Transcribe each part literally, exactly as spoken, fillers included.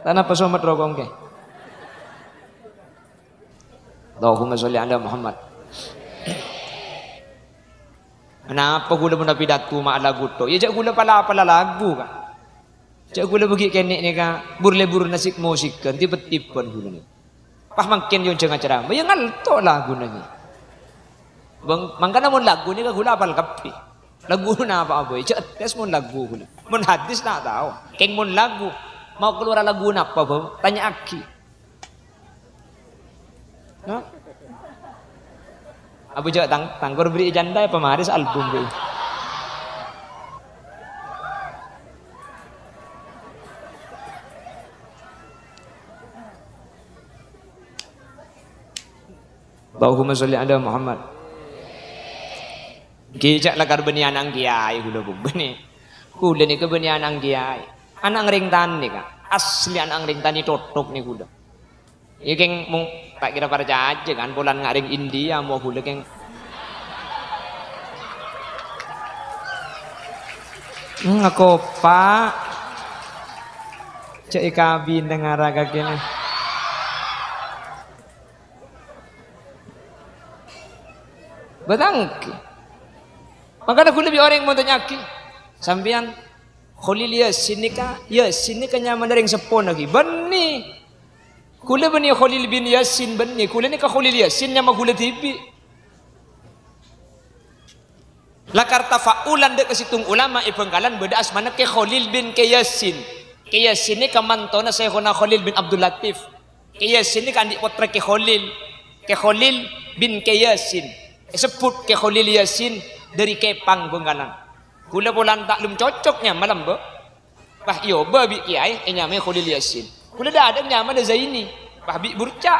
Tanapa somat rokok, nggih? Allahumma sholli ala Muhammad. Napa kaulâ mon apidato ma' lagu tok? Ya, jhâ' kaulâ pala-pala lagu, Ka'. Jhâ' kaulâ bâgi' kènè' nèka, bur-lebburna sik-mosikan, tibâ-tibâ kaulâ nèka. Pas mangkèn èyonjhâng acara, ya ngalto laguna nèka. Bâng-, mangkana mon lagu nèka kaulâ apal kabbhi. Lagu napa bhâi, jhâ' tes mon lagu kaulâ. Mon hadis ta' tao, kèng mon lagu, mau kalowar lagu napa, Bang? Tanya'aghi. Hah? Abu jhâ' tang-, tangkor bâri' janda ya pamaris album, Bu. Allahumma sholli ala Muhammad. Ghi' jhâ' lakar bânnè ana' kèyaè kaulâ, Bu, bânnè. Kaulâ nèka bânnè ana' kèyaè. Ana' ngarèng tanè, Ka'. Asli ana' ngarèng tanè totok nèka kaulâ. Iyâ, kèng, mong, ta' kèra parcajâ, kan, polana ngarèng India, mo kaulâ, kèng. Hmm, akopa'. Cè' èkabin dâ' ngara kakèna. Batangkè. Mangkana kaulâ bi' orèng mon tanya'aghi, "Sampèyan Kholil Yasin nèka, Yasin nèka nyamana rèng seppona ghi?" Bânnè. Kaulâ bânnè Kholil bin Yasin, bânnè. Kaulâ nèka Kholil Yasin nyama kaulâ dhibi'. Lakar tafa'ulan dâ' ka sèttong ulama è Bhângkalan bâdâ asmana Kè Kholil bin Kè Yasin. Kè Yasin nèka mantona Syaikhona Kholil bin Abdul Latif. Kè Yasin nèka andi' pottra Kè Kholil. Kè Kholil bin Kè Yasin. Èsebbhut Kè Kholil Yasin dâri Kèpang Bhângkalan. Kaulâ polana ta' lem cocok nyama lambâ'. Pas èobâ bi' kèyaè, ènyamaè Kholil Yasin. Kaulâ dâdâ nyamana Zaini. Pas bi' burca'.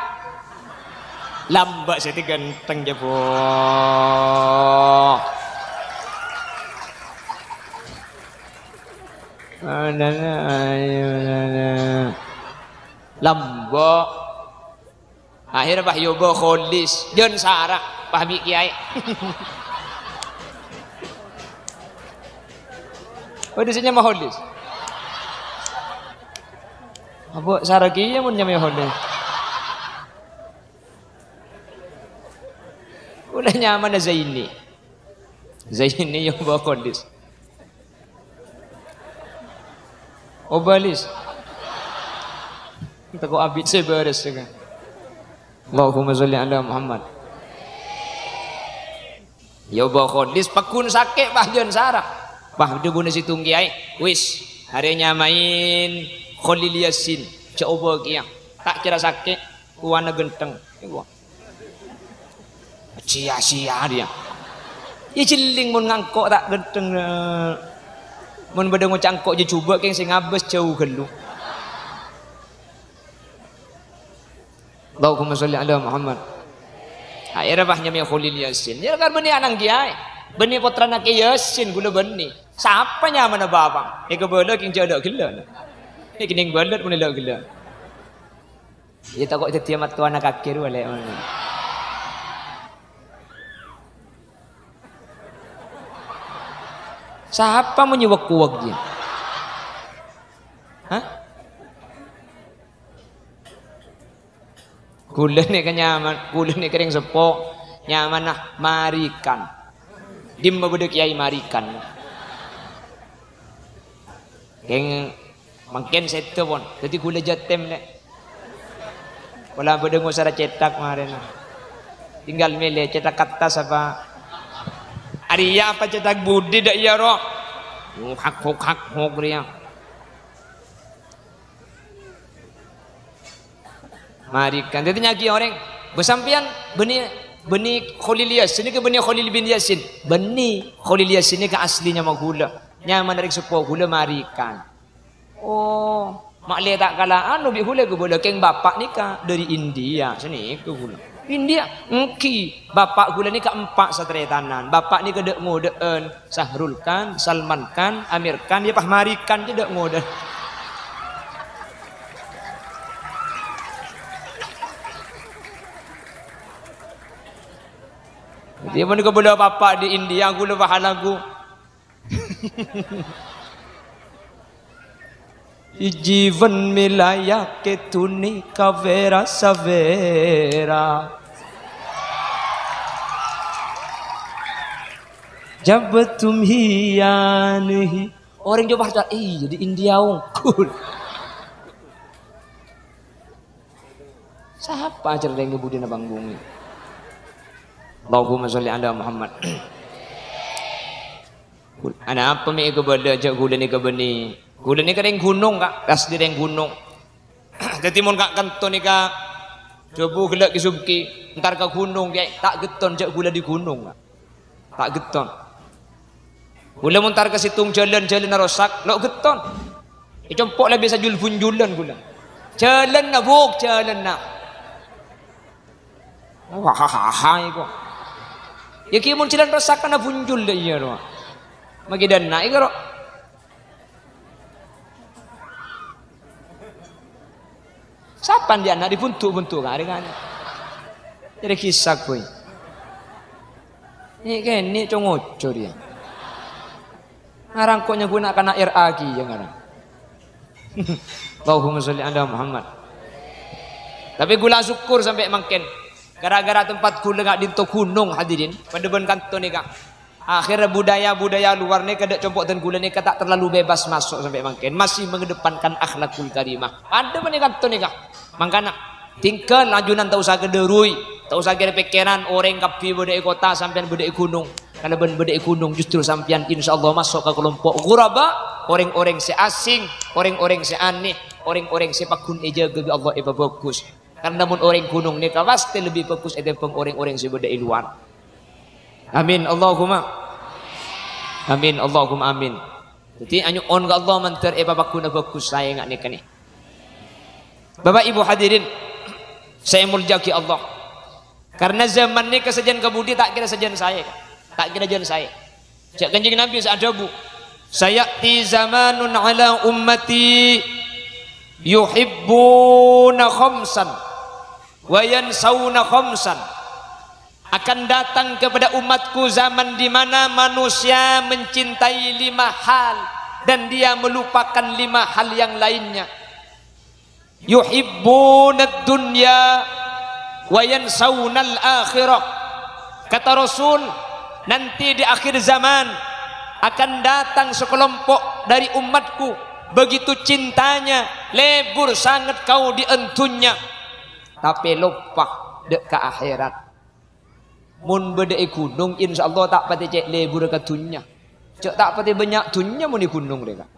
Lambâ' sè tè ghântheng, jhâ', Bu. Lambâ'. Akhèrra pas èobâ Kholis, jân sara, pas bi' kèyaè. Bâdâ sè nyama Kholis. Apa sara kèya mon nyama Kholis? Kaulâ nyamana Zaini. Zaini èobâ Kholis. Obalis. Teko abit sè bârâs, ya kan? Allahumma sholli ala Muhammad. Èobâ Kholis, pagghun sakè', pas jân sara. Pas dhâbuna sèttong kèyaè, "Wis, arèya nyamaè Kholil Yasin, jhâ' obâ kèya. Ta' kèra sakè', kowana ghântheng." Sia-sia dia. Iyâ jhelling mon ngangko' ta' ghântheng. Mon bâdâ ngoca' ngangko' jhâ' jhubâ' kèng sè ngabâs jhâu ghâllu. Allahumma sholli ala Muhammad. Akhèrra pas nyamaè Kholil Yasin. Yâ kan bânnè ana' kèyaè. Bânnè pottrana Kè Yasin, kaulâ bânnè. Sapa nyamana bapa'? Èkabâlâ kèng jhâ' ghellâ'. Èkennèng bâlât mon ghellâ'. Iyâ, tako' dhâddhiyâ mattowana kakè rowa, Lè'. Sapa mon nyèwèk-kowèk, yâ? Hah? Kaulâ nèka nyaman, kaulâ nèka rèng seppo, nyamana Marikan. Dimma bâdâ Kèyaè Marikan? Kèng Mangkèn sèdhâ pon. Dhâddhi ghulâ jhâtem, Lè'. Pola bâdâ ngosara cèthak marèna. Tinggal mèlè cèthak kertas apa? Arèya apa cèthak budi dâ' iyâ, ro? Hak, huk, hak, huk, rèya. Marikan. Dhâddhi nyagi orèng, "Bâ sampèyan bânnè, bânnè Kholil Yasin nèka bânnè Kholil bin Yasin?" "Bânnè, Kholil Yasin nèka asli nyama ghulâ. Nyamana rèng seppo ghulâ Marikan." Oh, ma'lè ta' kala anu bi' ghulâ kabâlâ kèng bapa' nèka dâri India, sanèka ghulâ. India? Èngghi, bapa' ghulâ nèka empa' sataretanan. Bapa' nèka dâ'-ngodâ'ân Sahrul Khan, Salman Khan, Amir Khan, yâ pas Marikan jâ dâ'-ngodâ'ân. Dhâddhi mon kabâlâ bapa' dâri India, ghulâ pahala ghu. Jiwen milayake tuni ka wera-sawera. Jabatum hiyan hi. Orèng coba harus, "Iyâ, di India onggul." Sapa ajar rèng budina panggung? Allahumma sholli ala Muhammad. Ana apa mè' kabâlâ jhâ' ghulâ nèka bânnè? Ghulâ nèka rèng ghunong, Ka'. Asli rèng ghunong. Dhâddhi mon Ka' kanto nèka, coba ghellâ' Ki Subki, entar ka ghunong, Kè. Ta' ghetton jhâ' ghulâ di ghunong, Ka'. Ta' ghetton. Ghulâ mon entar ka sèttong jhâlân, jhâlânna rosak, lo' ghetton. È compo' la bisa jul-bunjulan ghulâ. Jhâlânna, Bu', jhâlânna. Wah, ha, ha, ha, iko. Yâ, ghi' mon jhâlân rosak kana bunjul dâ' iyâ, ro. Maghi dâna, iko, ro. Sapa dâ' ana' dibuntu-buntu ka arè kana? Jârèya ghisak, boy. Nè' kènè' co-ngoco rèya. Ngarang ko' nyangghu na'-kana' R A kèya ngarang. Allahumma sholli ala Muhammad. Tapè ghulâ asokkor sampè' mangkèn. Gara-gara tempat ghulâ ka'dinto ghunong, hadirin, padâ bân kanto nèka. Akhirnya budaya-budaya luar nèka dâ' compo' dân ghulâ nèka ta' terlalu bebas maso' sampè' mangkèn. Masih mengedepankan akhlakul karimah. Padâ bân è kanto nèka. Mangkana, tinggal ajunan ta' osa kadâruy, ta' osa kèra-pèkkèran orèng kabbhi bâdâ è kotta, sampèyan bâdâ è ghunong. Kalabân bâdâ è ghunong justru sampèyan insyaallah maso' ka kalompo' ghuraba, orèng-orèng sè asing, orèng-orèng sè anè, orèng-orèng sè pagghun èjâgâ bi' Allah èpabhâghus. Karna mon orèng ghunong nèka pastè lebbi bhâghus ètèmbhâng orèng-orèng sè bâdâ è luar. Amin, Allahumma. Amin, Allahumma amin. Dhâddhi, anyo'on ka Allah mandhâr èpapagghuna bhâghus saè nga' nèka nè. Bapak Ibu hadirin sè èmoljâ'aghi Allah. Karna zaman nèka sajân kabudi ta' kèra sajân saè, Ka'. Ta' kèra jân saè. Jâ' Kanjeng Nabi sè adhâbu, "Saya'ti zamanun ala ummati yuhibbuna khamsan wa yansauna khamsan." Akan datang kepada umatku zaman di mana manusia mencintai lima hal dan dia melupakan lima hal yang lainnya. "Yuhibbunad dunya wa yansawnal akhirah." Kata Rasul, nanti di akhir zaman akan datang sekelompok dari umatku, begitu cintanya, lebur sanget kau di entunnya, tapi lupa dek ka akhirat. Mon bâdâ è ghunong, insyaallah ta' patè cè' lebur ka dhunnya. Jâ' ta' patè bânnya' dhunnya mon è ghunong rè, Ka'.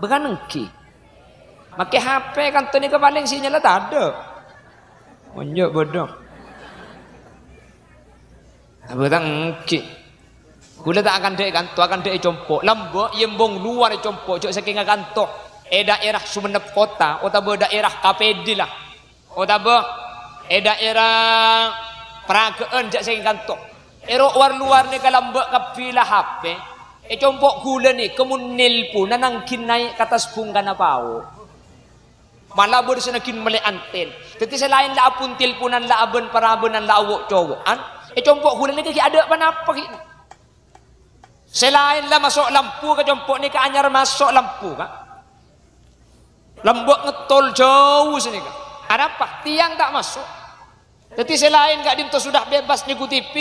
Bhâkal ènggi. Makè H P kanto nèka palèng sinyalla tadâ'. Mon jâ' bâdâ. Apa ta' ènggi? Ghulâ ta' akandhâ' è kanto, akandhâ' è compo'. Lambâ' èmbong luar è compo', jâ' sakènga kanto. È daerah Sumenep Kota, otabâ daerah K P D lah. Otabâ è daerah Paragâ'ân jâ' sè kanto. È ro'-war-lowar nèka lambâ' kabbhi la H P. È compo' ghulâ nèka mon nelpon nangghin naè' ka attas bhungkana pao. Mala bâdâ sè nangghin mellè anten. Dhâddhi sè laèn la abun telponan, la abân-parabânan, la awo'-cowo'an. È compo' ghulâ nèka ghi' adâ' ponapa ghi'. Sè laèn la maso' lampu ka compo' nèka anyar maso' lampu, Ka'. Lambâ' ngettol jâu sanèka. Arapa? Tèyang ta' maso'. Dhâddhi sè laèn ka'dinto sudah bebas nèko T V,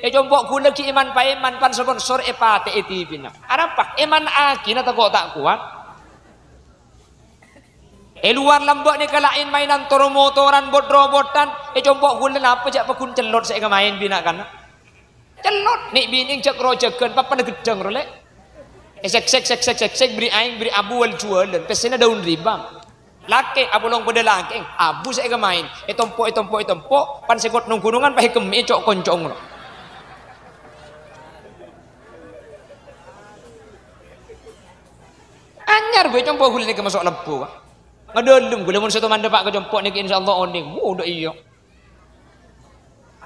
è compo' ghulâ ghi' èman-paèman pan-sponsor èpatè'è T V-na. Arapa? Èmana'aghina tako' ta' kowat. È lowar lambâ' nèka laèn maènan tor-motoran, bot-robotan, è compo' ghulâ napa jâ' pagghun cellot sè èkamaèn binè' kana'. Cellot, nè' binè' jâ' rojâghân, pappana ghedhâng ro, Lè'. Èsèksèk, sèksèk, sèksèk, bâri' aèng, bâri' abu wal juwâlân. Pèssèna daun ribang. Lakè', apolong padâ lakè', abu sè èkamaèn. Ètompo', ètompo', ètompo', pan sèkot nong-ghunongan, pas èkemmè'è co'-konco'na ro. Anyar bhâi compo' ghulâ nèka maso' lampu, Ka'. Ngadâlem ghulâ mon sè toman dâpa' ka compo' nèka insyaallah onèng. Wo, dâ' iyâ.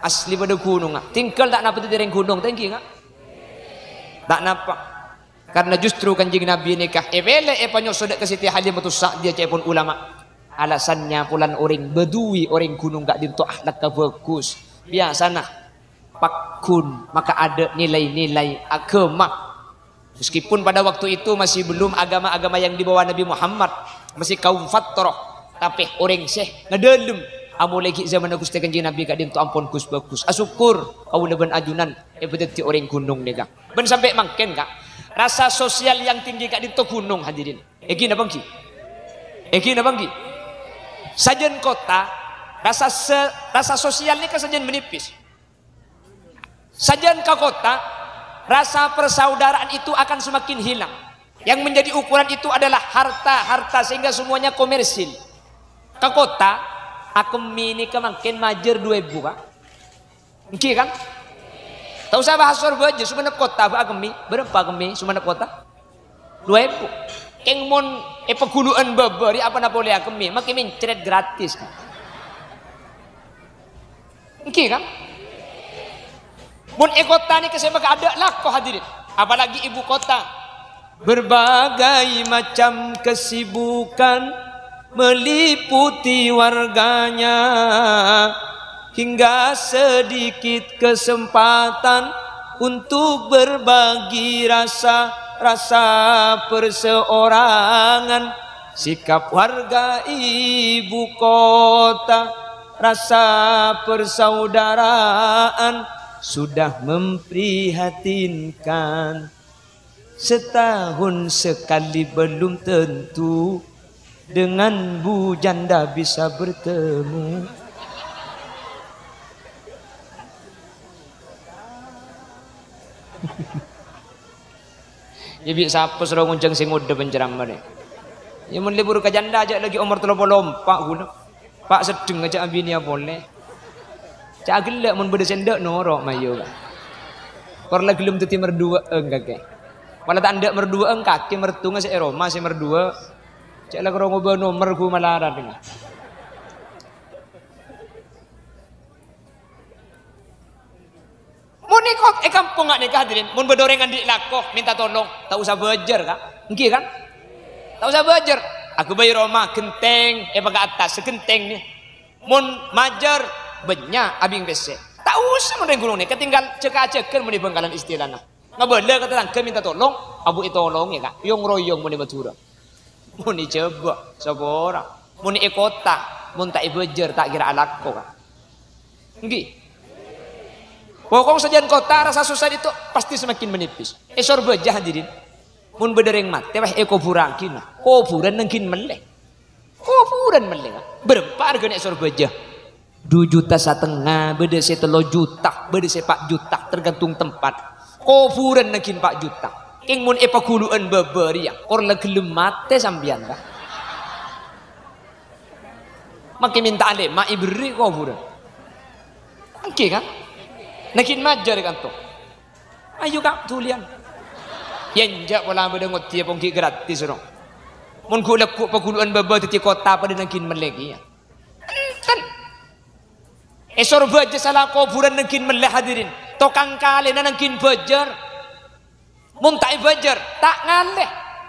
Asli padâ ghunongnga. Tinggal ta' napa dhâddhi rèng ghunong, ta' ènggi, Ka'? Ta' napa. Karna justru Kanjeng Nabi nèka èpèlè èpanyoso dâ' ka Siti Halimatus Sa'diyah ca'èpon ulama. Alasannya polana orèng Badui, orèng ghunong ka'dinto akhlakka bhâghus. Biyasana pagghun maka adâ' nilai-nilai aghâma. Meskipun pada waktu itu masih belum agama-agama yang dibawa Nabi Muhammad, masih kaum fatrah, tapè orèng sè ngadâlem amolaè ghi' zamanna Ghustè Kanjeng Nabi ka'dinto ampon ghus-bhâghus. Asokkor kaulâ bân ajunan èpadhâddhi orèng ghunong nèka. Bân sampè' mangkèn, Ka', rasa sosial yang tinggi ka'dinto ghunong, hadirin. Èngghi napa èngghi? Èngghi napa èngghi? Sajân kottha, rasa se-, rasa sosial nèka sajân manipis. Sajân ka kottha, rasa persaudaraan itu akan semakin hilang. Yang menjadi ukuran itu adalah harta, harta sehingga semuanya komersil. Ka kottha, akemmè nèka mangkèn majâr dua èbu, Pak. Èngghi, kan? Ta' osa bahas Sorbhâjâ, Sumenep Kottha, bâ' akemmè. Bârâmpa akemmè Sumenep Kottha? Dua èbu. Kèng mon èpaghulu'ân bâbâ, rè apana polè akemmè, makè mèncrèt gratis, kan? Èngghi, kan? Mon è kottha nèka sè maka adâ' lako, hadirin. Apalagi ibu kota. Berbagai macam kesibukan meliputi warganya, hingga sedikit kesempatan untuk berbagi rasa-rasa perseorangan. Sikap warga ibu kota, rasa persaudaraan sudah memprihatinkan. Setahun sekali belum tentu dengan Bu Janda bisa bertemu. Iyâ, bi' sapa soro ngonjhâng sè ngodâ penceramah nè? Iyâ, mon lebur ka janda, jhâ' laghi' omor tello polo empa' ghulâ. Pa' seddheng jhâ' abinèya polè. Jhâ' ghellâ' mon bâdâ sè endâ' noro' mayu. Kor la ghellem dhâddhi merduwâ'ân kakè. Pola ta' endâ' merduwâ'ân kakè mertunga sè è roma sè merduwâ'. Jhâ' la karo ngobâ nomer ghu malarat. Mon è ko-, è kampong ka'nèka, hadirin, mon bâdâ orèng andi' lako mènta tolong, ta' osa bâjâr, Ka'. Èngghi, kan? Ta' osa bâjâr. Aghâbây roma, ghentèng, èpaka attas, ghentèng nè. Mon majâr, bânnya' abing pèssè. Ta' osa mon rèng ghulung nè, katinggal jâgâ-jâgâ mon è Bhângkalan istilana. Ngabâlâ ka tatangghâ mènta tolong, abu ètolongè, Ka'. Yong-royong mon è Madhurâ. Mon è Jhâbâ, sapora. Mon è kottha, mon ta' èbâjâr, ta' kèra alako, Ka'. Èngghi. Pokok sajân kottha, rasa susah itu pasti semakin menipis. È Sorbhâjâ, hadirin. Mon bâdâ rèng matè, wah, èkobhurraghi, nah. Kobhurân nangghing mellè. Kobhurân mellè, Ka'. Bârâmpa arghâna è Sorbhâjâ? Du juta satengnga, bâdâ sè tello juta, bâdâ sè pa' juta, tergantung tempat. Kobhurân nangghing pa' juta. Kèng mon èpaghulu'ân bâbâ rèya, kor la ghellem matè sampèyan, Ka'. Makè mènta alèma' èberri' kobhurân. Èngghi, Ka'? Nangghing majâr, Ka', ènto. Ayo, Ka', dhuliyân. Yâ, enjâ' pola bâdâ ngodiyâ ponggi gratis, ro. Mon ghu'-, lagghu' paghulu'ân bâbâ dhâddhi kottha padâ nangghing mellè kèya. Enten. È Sorbhâjâ sala kobhurân nangghing mellè, hadirin. Tokang kalèna nangghing bâjâr. Mon ta' èbâjâr, ta' ngalè.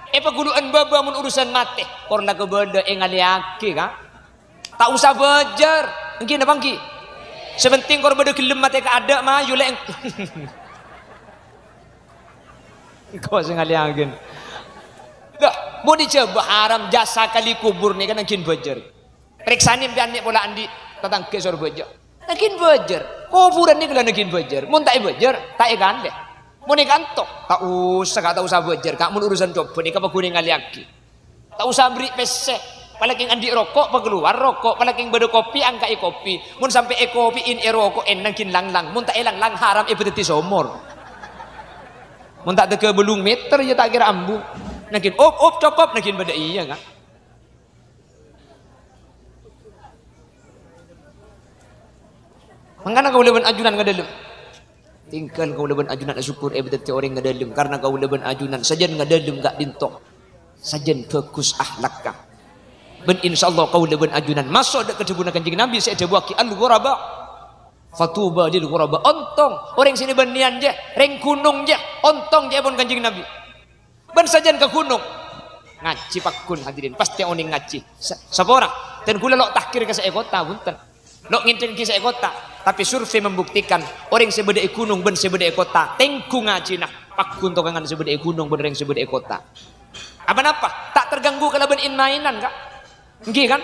Èpaghulu'ân bâbâ mon urusan matè. Kor la kabâlâ èngalèyaghi, Ka'. Ta' osa bâjâr. Èngghi napa èngghi? Sè penting kor bâdâ ghellem matè kaadâ', mayu lè'. Engko' sè ngalèyaghin. Lah, mon è Jhâbâ haram jasa kali kubur nèka nangghing bâjâr. Parèksanè sampèyan mè' pola andi' tatangghâ è Sorbhâjâ. Nangghing bâjâr. Kobhurân nèka la nangghing bâjâr. Mon ta' èbâjâr, ta' èkalè. Mon èkanto, ta' osa, Ka', ta' osa bâjâr, Ka'. Mon urusan cobhâ nèka paghun èngalèyaghi. Ta' osa aberri' pèssè. Palakèng andi' roko', pakalowar roko'. Palakèng bâdâ kopi, angka'è kopi. Mon sampè' èkopi'i, èroko'è, nangghing langlang. Mon ta' èlanglang, haram èpadhâddhi somor. Mon ta' tèghâ bâllung mèter, iyâ ta' kèra ambu. Nangghing, "Up, up, cokop," nangghing padâ iyâ, Ka'. Mangkana kaulâ bân ajunan ngadâlem. Tinggal kaulâ bân ajunan asokkor èpadhâddhi orèng ngadâlem, karna kaulâ bân ajunan sajân ngadâlem ka'dinto. Sajân bhâghus akhlakka. Bân insyaallah kaulâ bân ajunan maso' dâ' ka dhâbuna Kanjeng Nabi sè èdhâbuwaghi, "Al-ghuraba, fatuba lil ghuraba." Ontong orèng sè nè-bânnèyan jâ, rèng ghunong jâ, ontong jâ èpon Kanjeng Nabi. Bân sajân ka ghunong. Ngajhi pagghun, hadirin, pastè onèng ngajhi. Sa-, sapora? Dân kaulâ lo' tahkir ka sè è kottha, bhunten. Lo' ngènthèng ghi' sè è kottha, tapè survei membuktikan orèng sè bâdâ è ghunong bân sè bâdâ è kottha tèngghu ngajhina pagghun tokangan sè bâdâ è ghunong bân orèng sè bâdâ è kottha. Apa napa? Ta' terganggu kalabân in-mainan, Ka'. Èngghi, kan?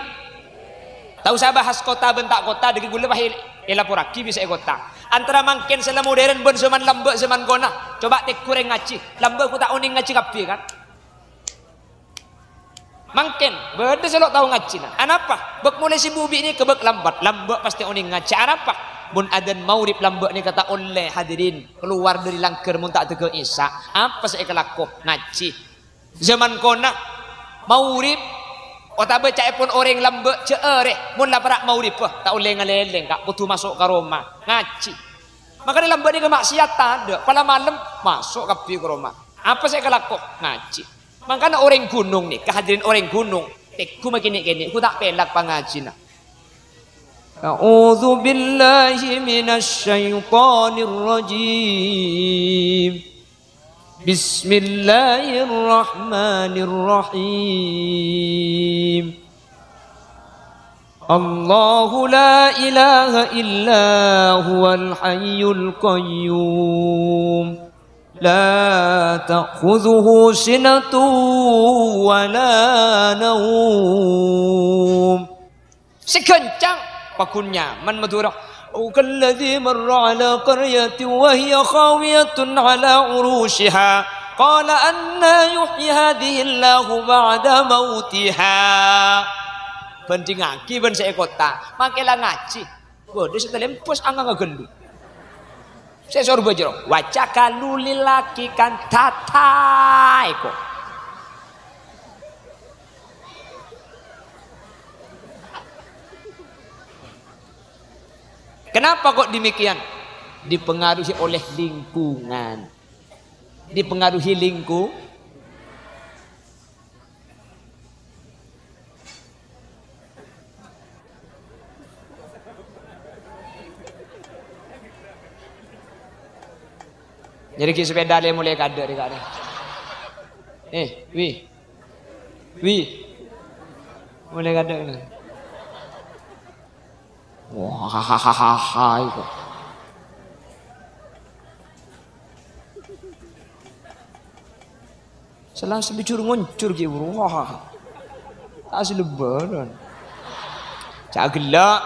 Ta' osa bahas kottha bân ta' kottha, dhâggi' ghulâ pas èl-, èlaporraghi bi' sè è kottha. Antara mangkèn sè la modern bân zaman lambâ' zaman kona. Coba tèngghu orèng ngajhi. Lambâ' ghu ta' onèng ngajhi kabbhi, kan? Mangkèn, bâdâ sè lo' tao ngajhina. Anapa? Bâk molaè sèbu' bi' nèka bâk lambâ'. Lambâ' pastè onèng ngajhi. Anapa? Mon adzan maghrib lambâ' nèka ta' ollè, hadirin, kalowar dâri langghâr mon ta' dâgghâ' Isya. Apa sè èkalako? Ngajhi. Zaman kona, maghrib, otabâ ca'èpon orèng lambâ' jhâ' arè, mon la para' maghribbhâ, ta' ollè ngalèlèng, Ka', kodhu maso' ka roma, ngajhi. Mangkana lambâ' nèka maksiat tadâ', pola malem, maso' kabbhi ka roma. Apa sè èkalako? Ngajhi. Mangkana orèng ghunong nèka, hadirin orèng ghunong, tèngghu makènè'-kènè', ghu ta' pèlak pangajhina. أعوذ بالله من الشيطان الرجيم. بسم الله الرحمن الرحيم. الله لا إله إلا هو الحي القيوم. لا تأخذه سنة ولا نوم. Sè ghâncang, paghun nyaman Madhurâ. أو كالذي مر على قرية وهي خاوية على عروشها قال أنى يحيي هذه الله بعد موتها. Bhândhingngaghi bân sè è kottha, mangkèn la ngajhi. Bâdâ sè talèmbus anganga ghâllu. Sè sorbâ jârèya, "Waca kalu lilaki kan tata eko." Kenapa kok demikian? Dipengaruhi oleh lingkungan. Dipengaruhi lingku-, Jadi ki sepeda le mulai kadek di kade. Eh, wi. Wi. Mulai kadek ni. Wah, hahaha, itu. Sela selujur nguncur ki, bro. Wah. Tak selebaran. Cak gelak.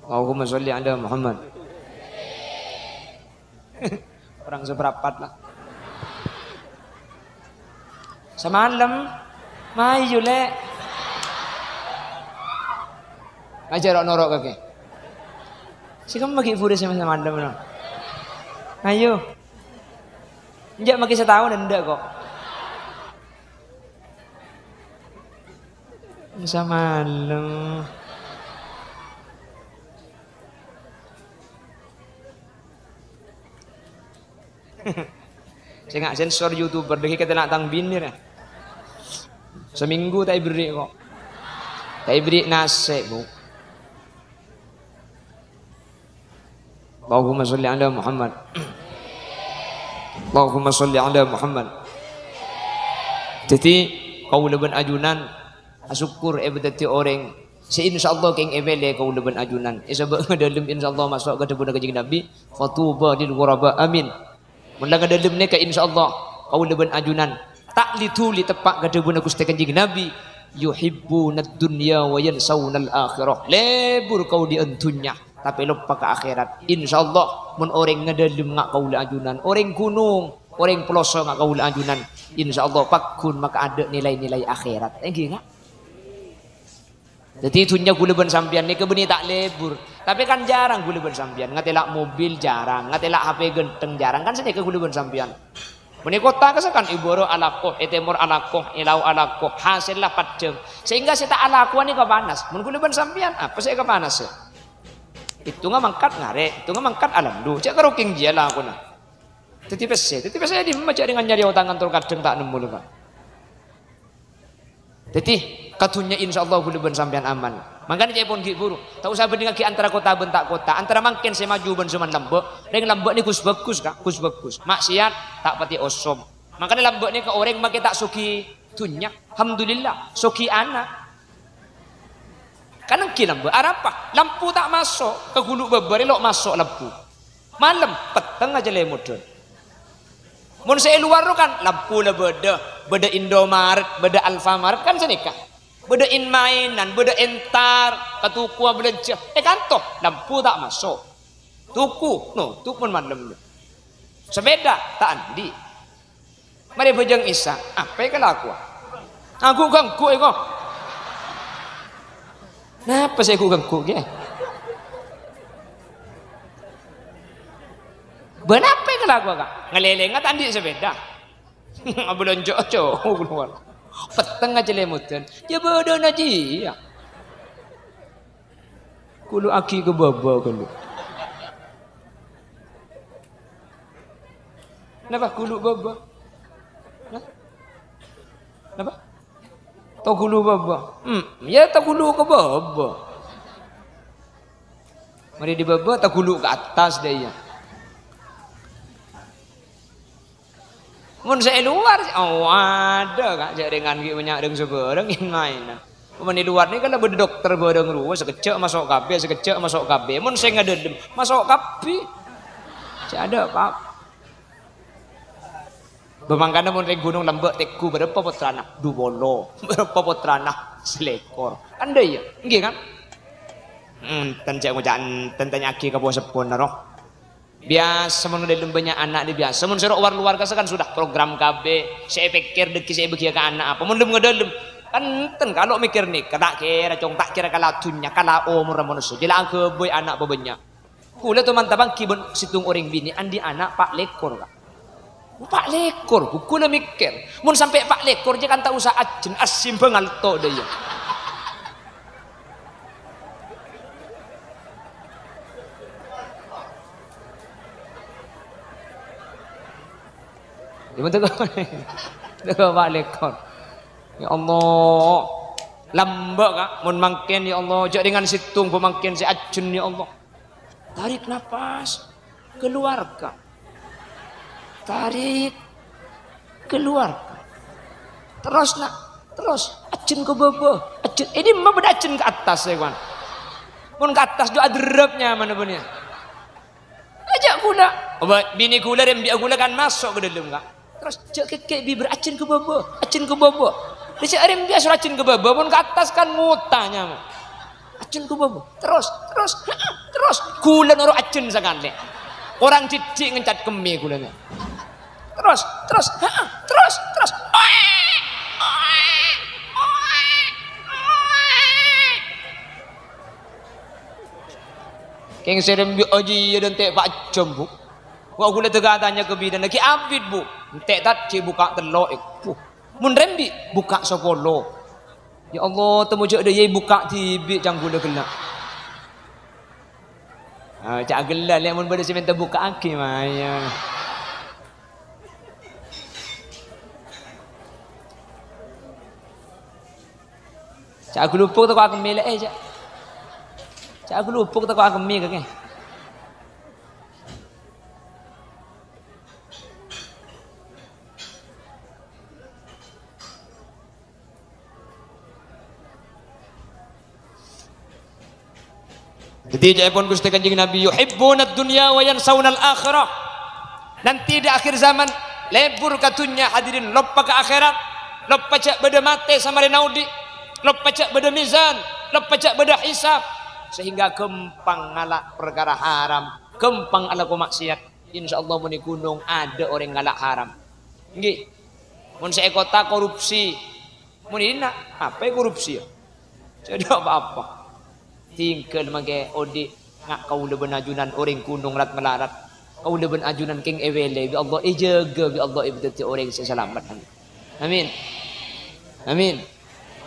Allahumma sholli ala Muhammad. Orang seperempat lah. Samalem, mayu, Lek. Aja ro-noro' kake. Si kamu bagi buru sama samalem, no. Ayo. Enjak maki setahun enggak kok. Samalem. Sè nga' sensor YouTuber, lagi kata nak tang bini, ya. Seminggu tak beri kok. Tak beri nasi, Bu. Allahumma sholli ala Muhammad. Allahumma sholli ala Muhammad. Jadi, kaula bân ajunan asokkor èpadhâddhi orèng sè insyaallah kèng èpèlè kaula bân ajunan. Èsabâ' ngadâlem insyaallah maso' ka dhâbuna Kanjeng Nabi, "Fatuba lil ghuraba." Amin. Mon la ngadâlem nèka insyaallah kaula bân ajunan ta' li-dhuli teppa' ka dhâbuna Ghustè Kanjeng Nabi, "Yuhibbunad dunya wa yansaunal akhirah." Lebur kaodi'ân dhunnya, tapè loppa ka akhèrat. Insyaallah, mon orèng ngadâlem nga' kaula ajunan, orèng ghunong, orèng peloso nga' kaula ajunan, insyaallah paggun makaadâ' nilai-nilai akhèrat. Èngghi, nga'? Dhâddhi, dhunnya ghulâ bân sampèyan nèka bânnè ta' lebur. Tapè kan jhârâng ghulâ bân sampèyan. Ngatèla' mobil jhârâng, ngatèla' H P ghântheng jhârâng. Kan sanèka ghulâ bân sampèyan. Mon è kottha kasakan, è bârâ' alako, è tèmor alako, è lao' alako, hasèlla paddhâng. Sehingga sè ta' alakowan nèka panas. Mon ghulâ bân sampèyan, apa sè èkapanas? Ètongnga mangkat ngarè', ètongnga mangkat alandu. Cè' karo kèng jiyâ lakona. Dhâddhi pèssè, dhâddhi pèssè è dimma jhâ' rèng anyarè otangan tor kadhâng ta' nemmo lèka. Dhâddhi, ka dhunnya insyaallah ghulâ bân sampèyan aman. Mangkana ca'èpon ghi' bhuru. Ta' osa bhândhingngaghi antara kottha bân ta' kottha, antara mangkèn sè maju bân sè man lambâ'. Rèng lambâ' nèka ghus-bhâghus, Ka', ghus-bhâghus. Ma'siyat ta' patè osom. Mangkana lambâ' nèka orèng makè ta' soghi dhunnya. Alhamdulillah, soghi ana'. Kan ènggi lambâ', arapa? Lampu ta' maso', ka ghulu' bâbâ rè lo' maso' lampu. Malem, pettengnga calèmodhân. Mon sè è lowar rowa kan lampu la bâdâ, bâdâ Indomaret, bâdâ Alfamaret, kan sanèka. Bâdâ in-mainan, bâdâ entar, ka tokoa bâlânjhâ. È kanto, lampu ta' maso'. Toko, notop mon malem. Sepèda, ta' andi'. Marè abhâjâng Isya, apa èkalakowa? Ghu-ghângghu èko. Napa sè ghu-ghângghu kèya? Bân apa èkalakowa, Ka'? Ngalèlènga ta' andi' sepèda. Abâlânjhâ aja, kalowar. Pettengnga calèmodhân. Yâ bâdâna jiyâ. Ghulu'aghi ka bâbâ, ghâllu. Napa ghulu' bâbâ? Hah? Napa? Taghulu bâbâ. Hmm, yâ taghulu ka bâbâ. Marè dâri bâbâ taghulu ka attas dâ' iyâ. Mon sè è lowar, oh, adâ', Ka', jhâ' rèng ghi' bânnya' rèng sabârâng in-maènan. Mon è lowar nèka la bâdâ dokter bârâng rowa, sakejjhâ' maso' kabbhi, sakejjhâ' maso' kabbhi. Mon sè è dâlem, maso' kabbhi. Jhâ' adâ' apa-apa. Bâ mangkana mon rèng ghunong lambâ' tèngghu bârâmpa pottrana? Dupolo. Bârâmpa pottrana? Salèkor. Kan dâ' iyâ, ènggi kan? Enten jhâ' ngoca' enten, tanya'aghi ka po-seppona rowa. Biyasa mon è dâlem bânnya' ana' dâ' biyasa. Mon sè ro' war-lowar kassa kan sudah program kabbhi, sè èpèkkèr dâggi' sè èbâghiyâ ka ana' apa. Mon dâlem-ngadâlem, kan enten kalo' mèkkèr nèka, ta' kèra, Cong, ta' kèra kala' dhunnya, kala' omorra manossa. Jhâ' la aghâbây ana' pabânnya'. Kaulâ to mantap angghi bân sèttong orèng binè' andi' ana' pa' lèkor, Ka'. Pa' lèkor, Bu, kaulâ mèkkèr. Mon sampè' pa' lèkor, jhâ' kan ta' osa ajân, assimbhâng alto dâ' iyâ. Iyâ, betul. Betul, pa' lèkor. Ya Allah. Lambâ', Ka'. Mon mangkèn, ya Allah. Jhâ' rèng sèttong, Bu, mangkèn sè ajân, ya Allah. Tarik napas. Keluarkan. Tarik. Keluarkan. Terros, Na'. Terros. Ajân ka bâbâ. Ajân. È dimma bâdâ ajân ka attas, ya, kawan. Mon ka attas, jhâ' aderrep nyamana bânnè. Ajhâk kaulâ. Oba, binè kaulâ, rèmbi'â kaulâ kan maso' ka dâlem, Ka'. Terros jhâ' kèkkè' bibir, "Ajân ka bâbâ, ajân ka bâbâ." Dâ' jhâ' rèmbi'â soro ajân ka bâbâ, mon ka attas kan ngota nyamana. "Ajân ka bâbâ." Terros, terros, heeh, terros. Kaulâ noro' ajân sakalè. Korang dhiddhi' ngencat kemmè kaulâ nè. Terros, terros, heeh, terros, terros. Kèng sè rèmbi'â jiyâ dântè' pa' jhâm, Bu. Wa' kaulâ tèka tanya ka binèna, "Ghi' abit, Bu?" "Ente' ta' ghi' bukka' tello', eh." Puh. Mon rèmbi', "Bukka' sapolo." "Ya Allah, temmo jhâ' dâ' iyâ bukka' dhibi'," ca'na kaulâ ghellâ'. Ah, ca' ghellâ', lè' mon bâdâ sè mènta bukka'aghi, mayu. Ca' galupuk tako' akemmè, lè', eh, ca'. Ca' galupuk tako' akemmè, kakè. Dhâddhi, ca'èpon Ghustè Kanjeng Nabi, "Yuhibbunad dunya wa yansaunal akhirah." Nanti di akhir zaman, lebur ka dunnya, hadirin, loppa ka akhèrat, loppa jhâ' bâdâ matè samarèna odi', loppa jhâ' bâdâ mizan, loppa jhâ' bâdâ hisab, sehingga ghâmpang ngala' parkara haram, ghâmpang alako maksiat. Insyaallah, mon è ghunong adâ' orèng ngala' haram. Ènggi. Mon sè è kottha korupsi, Mon è dinna', apa è korupsi, ya? Jhâ' tadâ' pa-apa. Tinggal mangkè odi', nga' kaulâ bân ajunan orèng ghunong rat-malarat. Kaulâ bân ajunan kèng èwèlè bi' Allah, èjâgâ bi' Allah, èbâdâddhi orèng sè salamet. Amin. Amin.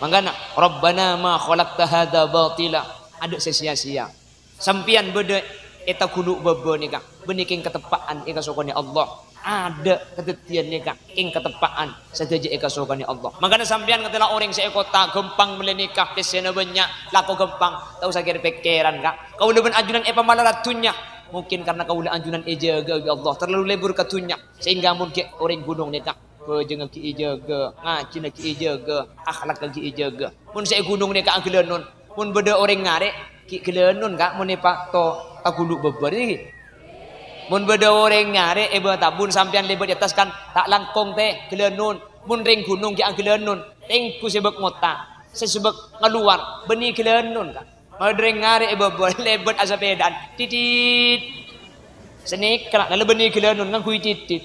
Mangkana, "Rabbana ma khalaqta hadza batila." Adâ' sè sia-sia. Sampèyan bâdâ è taghulu' bâbâ nèka, bânnè kèng kateppa'an èkasokanè Allah. Adâ' kadhâddhiyân nèka kèng kateppa'an sadhâjâ èkasokanè Allah. Mangkana sampèyan ngatèla orèng sè è kottha ghâmpang mellè nèka, pèssèna bânnya', lako ghâmpang, ta' osa kèr-pèkkèran, Ka'. Kaulâ bân ajunan èpamalarat dunnya. Mungkin karna kaulâ ajunan èjâgâ bi' Allah, terlalu lebur ka dunnya, sehingga mon ghi' orèng ghunong nèka, bhâjângnga ghi' èjâgâ, ngajhina ghi' èjâgâ, akhlakka ghi' èjâgâ. Mon sè è ghunong nèka aghâlânon, Mon bâdâ orèng ngarè', ghi' ghâlânon, Ka', mon èpa-, to-, tagulu' bâbâr, ghi. Mon bâdâ orèng ngarè' è bâtabun sampèyan lèbât è attas, kan, ta' langkong tè, ghâlânon. Mon rèng ghunong ghi' aghâlânon, tèngghu sè bâk ngota, sè, sè bâk ngalowar, bânnè ghâlânon, Ka'. Mon bâdâ orèng ngarè' è bâbâ, lèbât asapèdaan, titit. Sanèka, la, la bânnè ghâlânon ngangghuy titit.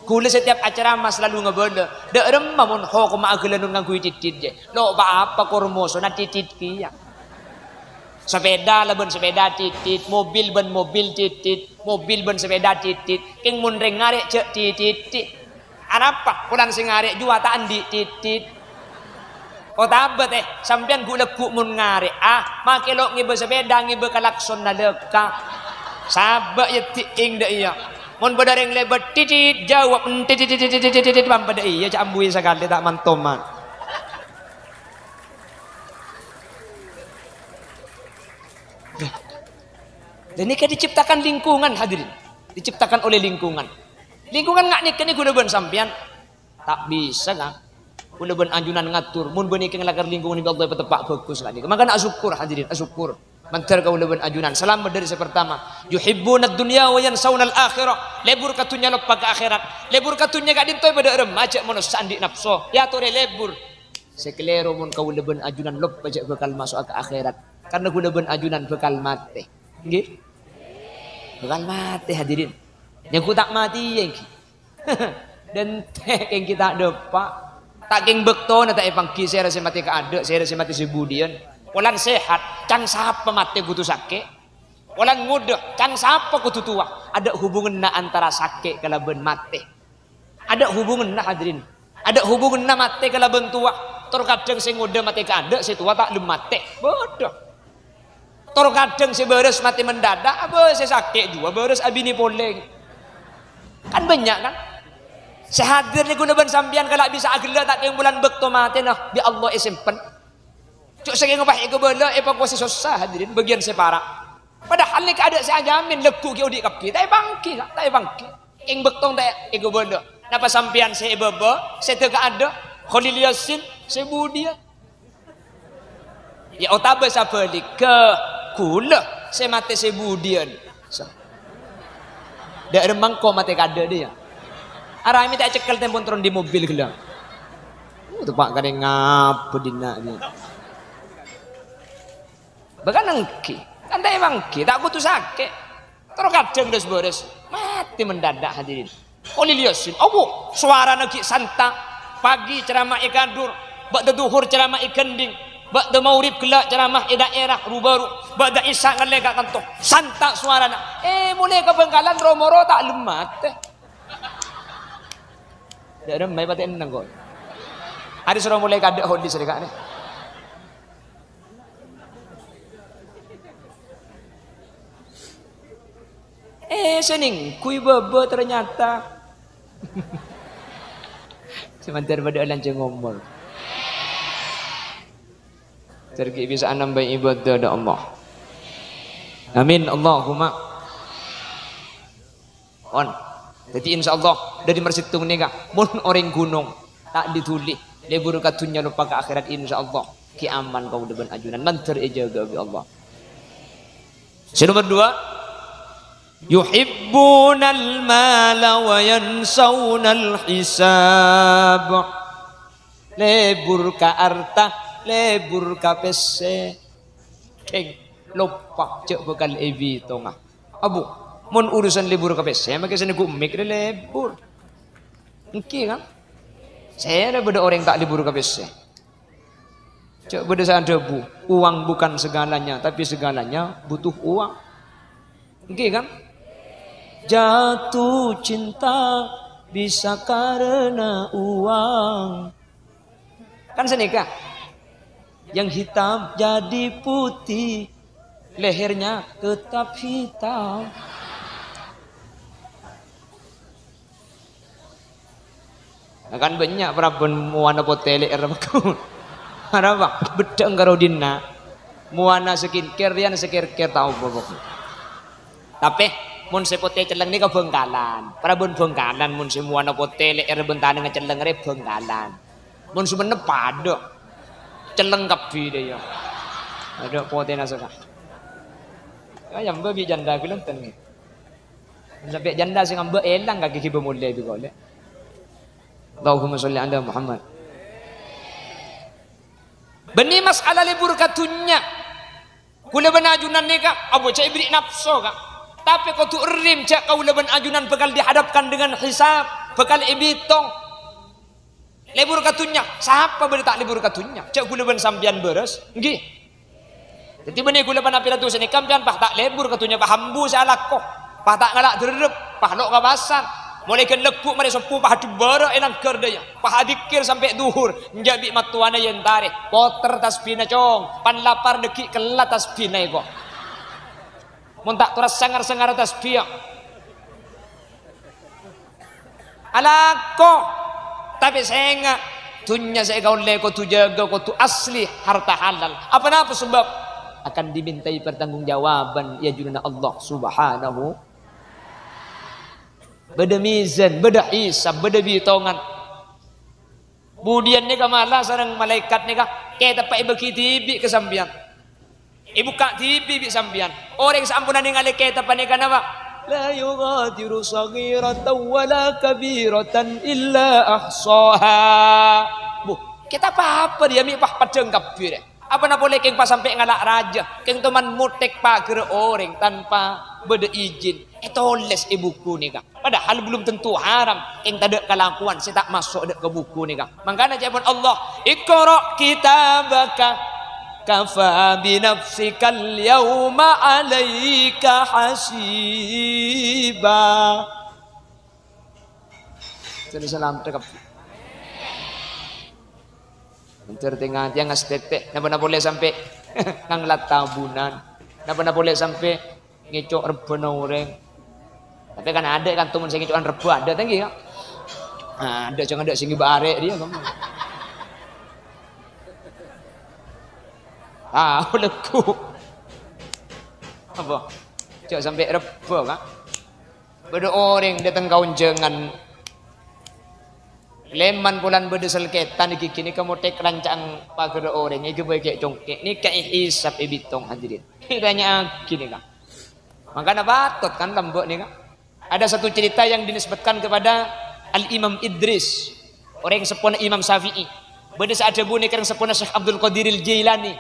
Ghulâ setiap acara ma' salalu ngabâlâ, dâ' remma mon hokomma aghâlânon ngangghuy titit, jâ. Lo' pa-apa kromosona titit kèya. Sapèda la bân sapèda titit, mobil bân mobil titit, mobil bân sapèda titit. Kèng mon rèng ngarè' jâ' titit. Arapa? Polana sè ngarè' jhuwa ta' andi' titit. Otabâ tè, sampèyan ghu'-lagghu' mon ngarè', ah, makè lo' ngèbâ sapèda, ngèbâ kalakson nalèka. Sabâ' yâ, ti'ing dâ' iyâ. Mon bâdâ rèng lèbât, titit, jawab, "Titit, titit, titit, titit, titit," pampadâ iyâ, ca' ambuwi sakalè, ta' mantoman. Lah, nèka diciptakan lingkungan, hadirin. Diciptakan oleh lingkungan. Lingkungan nga' nèka nè ghulâ bân sampèyan. Ta' bisa, Ka'. Kaulâ bân ajunan ngatur, mon bânnè kèng lakar lingkungan bi' Allah èpateppa' bhâghus ka'dinto. Mangkana asokkor, hadirin, asokkor. Mandhâr kaulâ bân ajunan salamet dâri sè partama. "Yuhibbunad dunya wa yansaunal akhirah." Lebur ka dhunnya, loppa ka akhèrat. Lebur ka dhunnya ka'dinto èpadâ' remma, jâ' manossa andi' napso. Èyatorè lebur. Sè kalèro mon kaulâ bân ajunan loppa jâ' bhâkal maso'a ka akhèrat. Karna kaulâ bân ajunan bhâkal matè. Ngghi? Bhâkal matè, hadirin. Nyangko ta' matèya, ngghi? Dântè' kèng ghi' ta' dâpa'. Ta' kèng bâktona ta' èpangghi sèra sè matè kaadâ', sèra sè matè sè budiyân. Polana sehat, can sapa matè kodhu sakè'. Polana ngodâ, can sapa kodhu towa. Adâ' hubunganna antara sakè' kalabân matè. Adâ' hubunganna, hadirin. Adâ' hubunganna matè kalabân towa. Tor kadhâng sè ngodâ matè kaadâ', sè towa ta' lem matè. Bâdâ. Tor kadhâng sè bârâs matè mendadak, abâ sè sakè' jhuwa bârâs abinè polè. Kan bânnya', kan? Sè hadir nèko kaulâ bân sampèyan kala' bisa aghellâ' ta' kèng polana bâkto matèna bi' Allah èsempen. Jhâ' sakèng pas èkabâlâ, èpakowasè sossa, hadirin, bâgiyân sè para'. Padahal nèka adâ' sè ajhâmin, lagghu' ghi' odi' kabbhi, ta' èpangghi, Ka', ta' èpangghi. Kèng bâkto ta' èkabâlâ. Napa sampèyan sè è bâbâ, sè dâ' kaadâ', Kholil Yasin, sè budiyân? Yâ, otabâ sabhâligghâ, kaulâ sè matè sè budiyân. Sa-, dâ' remma engko' matè kaadâ' dâ' iyâ. Arapa mè' ta' ècekkel tempon toron dâri mobil ghellâ'. Uh, teppa' karè ngapa dinna' dâ' iyâ. Bâkal èpangghi. Kan ta' èpangghi, ta' kodhu sakè'. Tor kadhâng bârâs-bârâs, matè mendadak, hadirin. Kholil Yasin, abu, sowarana ghi' santa'. Pagi ceramah è Kadur, ba'da dhuhur ceramah è Gending, ba'da maghrib ghellâ' ceramah è daerah Rubaru, ba'da isya ngallè ka kanto. Santa' sowarana. Eh, molaè ka Bhângkalan ro-moro ta' lem matè. Dâ' remma patè enneng ko'. Arè soro molaè kaadâ' Kholil sè rèka'na. Eh, sè nèngghu è bâbâ ternyata. Samantara padâ lanjhâng omor. Ter ghi' bisa anambâi ibadah dâ' Allah. Amin, Allahumma. Pon. Dhâddhi, insyaallah, dâri marsettong nèka, mon orèng ghunong, ta' diduli, lebur ka dhunnya, loppa ka akhèrat, insyaallah, ghi' aman kaulâ bân ajunan, mandhâr èjâgâ bi' Allah. Sè nomer dua, "Yuhibbunal mala wa yansaunal hisab." Lebur ka arta, lebur ka pèssè. Kèng, loppa jhâ' bhâkal èbitonga. Abu, mon urusan lebur ka pèssè, makè sè nèngghu mik rè lebur. Èngghi, kan? Sèrè bâdâ orèng ta' lebur ka pèssè. Jhâ' bâdâ sè adhâbu, "Uang bukan segalanya, tapi segalanya butuh uang." Èngghi, kan? Jatuh cinta bisa karena uang. Kan sanèka. Yang hitam jadi putih, lehernya tetap hitam. Nah, kan bânnya' parabân mowana potè lè'èrra. Arapa? Beddhâ'eng karo dinna'. Mowana skincare, rèyan skincare tao apa, pokok. Tapè, mon sè potè celleng nèka Bhângkalan. Parabân Bhângkalan, mon sè mowana potè, lè'èrra bân tanangnga celleng rè Bhângkalan. Mon Sumenep padâ. Celleng kabbhi dâ' iyâ. Adâ' potèna saka. Kaya mbâ bi' janda ghulâ enten. Sampè' janda sè ngambâ' èlang kakè ghibâ molè bi' kolè. Allahumma sholli ala Muhammad. Bânnè masalah lebur ka dhunnya. Ghulâ bân ajunan nèka, abâ' jhâ' èberri' napso, Ka'. Tapè kodhu èrèm, jhâ' kaulâ bân ajunan bhâkal dihadapkan dengan hisab, bhâkal èbitong. Lebur ka dhunnya, sapa bâdâ ta' lebur ka dhunnya? Jhâ' ghulâ bân sampèyan bârâs, èngghi. Dhâddhi bânnè ghulâ bân ampèra dhusana nèka sampèyan, pas ta' lebur ka dhunnya, pas ambu sè alako, pas ta' ngala' dârrep, pas lo' ka pasar, molaè ghân lagghu' marè sobbhu, pas adhâbârâ è langghâr dâjâ, pas adzikkèr sampè' dhuhur, enjâ' bi' mattowana èentarè, potèr tasbina, Cong, pan lapar dâggi' kella tasbina èko. Mon ta' toras sangar-sangar tasbiyâ. Alako, tapè sènga', dhunnya sè èkaollè kodhu jâgâ, kodhu asli, harta halal. Apa-napa sabâb? Akan dimintai pertanggungjawaban è ajunanna Allah Subhanahu. Bâdâ mizan, bâdâ hisab, bâdâ bitongan. Budiyân nèka mala sareng malaèkat nèka, kètabbhâ èbâghi dhibi' ka sampèyan. Èbukka' dhibi' bi' sampèyan. Orèng sè ampon nèngalè kètab panèka napa? "La yughadiru shaghiratan wa la kabiratan illa ahshaha." Bu, kètab apa dhiyâ mè' pas peddhâng kabbhi rè? Apana polè kèng pas sampè' ngala' rajâ, kèng toman mothèk paghârrâ orèng tanpa bâdâ ijin, ètolès è buku nèka. Padahal belum tentu haram, kèng tadâ' kalakowan sè ta' maso' dâ' ka buku nèka. Mangkana ca'èpon Allah, "Iqra' kitabaka, kafa bi nafsikal yauma 'alaika hasiba." Jadi salam cakep. Entar tengah tiang astètè, napa-napa polè sampè' nganglat tabunan, napa-napa polè sampè' ngèco' rebbhâna orèng. Tapè kan adâ' kan tomon sè ngèco'an rebbhâ, adâ' ta' ènggi, Ka'? Nah, adâ' jhâ' adâ' sè ngibâ arè' dhiyâ, Ka'. Ah, lagghu'. Apa? Jhâ' sampè' rebbhâ, Ka'. Bâdâ orèng dâteng ka onjhângan. Lèman polana bâdâ sèlkètan è ghighi nèka mothèk ranca'an paghârrâ orèng, èghâbây ghi' congkè'. Nèka èhisab èbitong, hadirin. Ètanya'aghi nèka. Mangkana patot kan lambâ' nèka. Ada satu cerita yang dinisbatkan kepada Al-Imam Idris, orèng seppona Imam Syafi'i. Bâdâ sè adhâbu nèka orèng seppona Syekh Abdul Qadiril Jailani.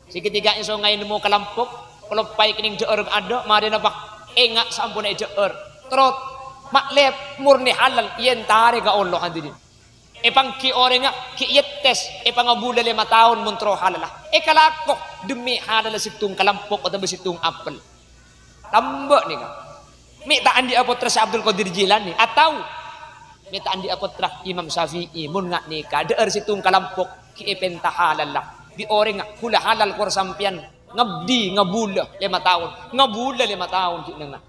Sè ketika è songay nemmo kalampok, kaloppaè kennèng dhâ'âr adâ', marè napa? Enga' saamponna èdhâ'âr. Terro ma'lep, mornè halal, èentarè ka Allah, hadirin. Èpangghi orèngnga ghi' èyèttès, èpangabulâ lèma taon mon terro halalla. Èkalako demi halalla sèttong kalampok otabâ sèttong apel. Lambâ' nèka. Mè' ta' andi'â pottra Syekh Abdul Qadir Jilani, atau mè' ta' andi'â pottra Imam Syafi'i, mon nga' nèka, dhâ'âr sèttong kalampok, ghi' èpènta halalla. Bi' orèngnga, ghulâ halal kor sampèyan ngabdi, ngabulâ lèma taon. Ngabulâ lèma taon ghi' nèngnga.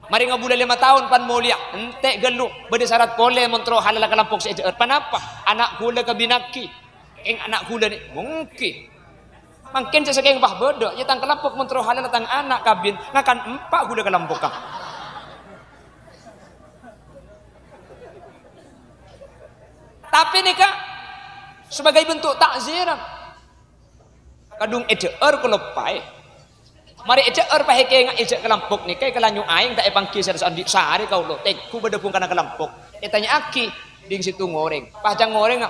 Marè ngabulâ lèma taon pan molèya, entè' ghâllu, bâdâ sarat polè mon terro halalla kalampok sè èdhâ'âr. Panapa? Ana' ghulâ kabinaghi. Kèng ana' ghulâ nè-, mungkin. Mangkèn jhâ' sakèng pas bâdâ, yâ tang kalampok mon terro halalla tang ana' kabin, ngakan empa' ghulâ kalampokka. Tapè nèka sebagai bentuk ta'ziran. Kadhung èdhâ'âr kaloppaè. Marè èdhâ'âr pas èkèngaè jhâ' kalampok nèka èkalanyo aèng ta' èpangghi sè andi' sarè kaulâ, tengghu bâdâ bhungkana kalampok. Ètanya'aghi, dhing sèttong orèng. Pas ca'na orèngnga,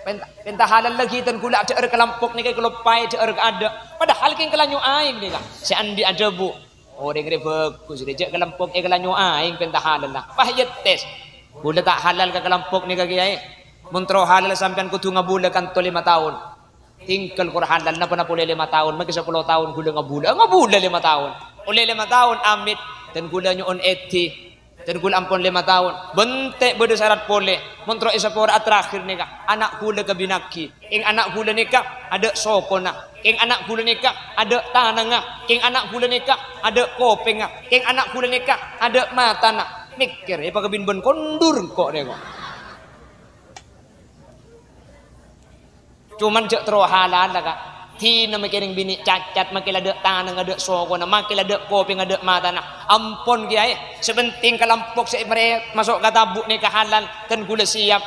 pènta, pènta halal laghi dhân ghulâ dhâ'âr kalampok nèka kaloppaè dhâ'âr kaadâ'. Padahal kèng kalanyo aèng nèka. Sè andi' adhâbu, "Orèng rè bhâghus rè, jhâ' kalampok èkalanyo aèng pènta halalla." Pas èyèttès. "Ghulâ ta' halal ka kalampok nèka, Kèyaè. Mon terro halal sampèyan kodhu ngabulâ kanto lèma taon." Tinggal kor halal, napa-napa ollè lèma taon, makè sapolo taon ghulâ ngabulâ, ngabulâ lèma taon. Ollè lèma taon, amit, dhân ghulâ nyo'on èdhi. Dhân ghulâ ampon lèma taon. Bântè' bâdâ sarat polè. Mon terro èsapora'a terakhir nèka, ana' ghulâ kabinaghi. Kèng ana' ghulâ nèka adâ' sokona. Kèng ana' ghulâ nèka adâ' tanangnga. Kèng ana' ghulâ nèka adâ' kopèngnga. Kèng ana' ghulâ nèka adâ' matana. Mèkkèr, èpakabin bân kondur engko' nèko. Coma jhâ' terro halalla, Ka'. Dhina makè rèng binè' cacat, makè la adâ' tanang, adâ' sokona, makè la adâ' kopèng, adâ' matana. Ampon, Kèyaè, sè pentèng kalampok sè marè maso' ka tabu' nèka halal, dhân ghulâ siap.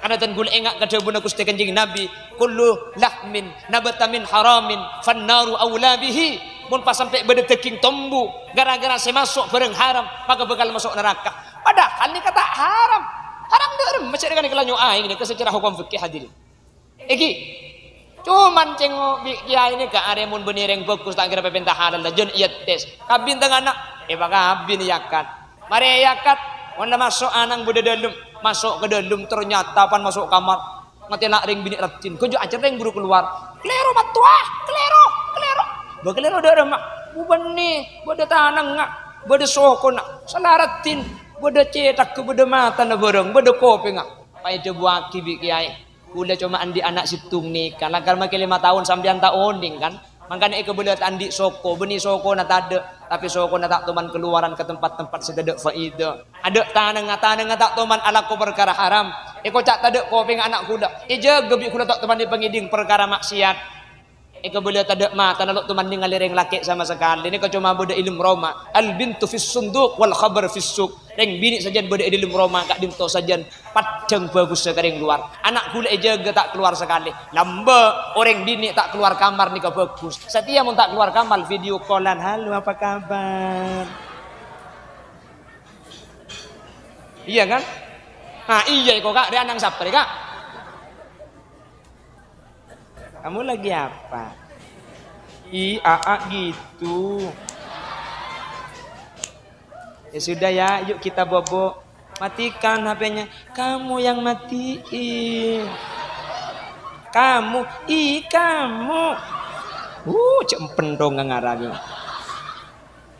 Karana dhân ghulâ enga' ka dhâbuna Ghustè Kanjeng Nabi, "Kullu lahmin nabata min haramin, fannaru aula bihi." Mon pas sampè' bâdâ dhâghing tombu, ghârâ-ghârâ sè maso' bhârâng haram, maka bhâkal maso' naraka. Padahal nèka ta' haram. Haram dâ' remma sè rèngana kala nyo'aè nèka secara hukum fikih, hadirin. Èngghi. Coman cengngo' bi' kèyaè nèka arè mon bânnè rèng bhâghus ta' kèra pèpènta halal, jân èyatès. Kabin tengngana, èpakabin èyakad. Marè èyakad, mon la maso' ana'na bâdâ dâlem, maso' ka dâlem ternyata pan maso' kamar. Ngatèla' rèng binè' raddhin, ghâjâ acerrèng buru kalowar. "Kalèro, mattowa, kalèro, kalèro." "Bâ kalèro dâ' remma?" "Bu bânnè, bâdâ tanangnga, bâdâ sokona, sala raddhin, bâdâ cèthagghâ, bâdâ matana bhârâng, bâdâ kopèngnga." Pas èdhâbuwaghi bi' kèyaè. Kaulâ coma andi' ana' sèttong nèka, lakar makè lèma taon sampèyan ta' onèng, kan? Mangkana èkabâlâ ta' andi' soko, bânnè sokona tadâ', tapè sokona ta' toman kalowaran ka tempat-tempat sè tadâ' faèda. Adâ' tanangnga, tanangnga ta' toman alako parkara haram. Èkoca' tadâ' kopèngnga ana' kaulâ, èjâgâ bi' kaulâ ta' toman èpangèdhing parkara ma'siyat. Èkabâlâ tadâ' matana lo' toman nèngalè rèng lakè' sama sakalè. Nèka coma bâdâ è dâlem roma. "Al bintu fis sunduq wal khabar fis suq." Rèng binè' sajân bâdâ è dâlem roma, ka'dinto sajân paddhâng bhâghussa ka rèng lowar. Ana' kaulâ èjâgâ ta' kalowar sakalè. Lambâ', orèng binè' ta' kalowar kamar nèka bhâghus. Satèya mon ta' kalowar kamar, video call-an, "Halo, apa kabar?" Iyâ, kan? Ah, iyâ, èko, Ka'. Rè ana'na sapa, rè, Ka'? Kamu lagi apa? Ih, Aa gitu. Ya sudah ya, yuk kita bobo. Matikan H P-nya. Kamu yang matiin. Kamu, ih, kamu. Uh, cempen dong ngarang.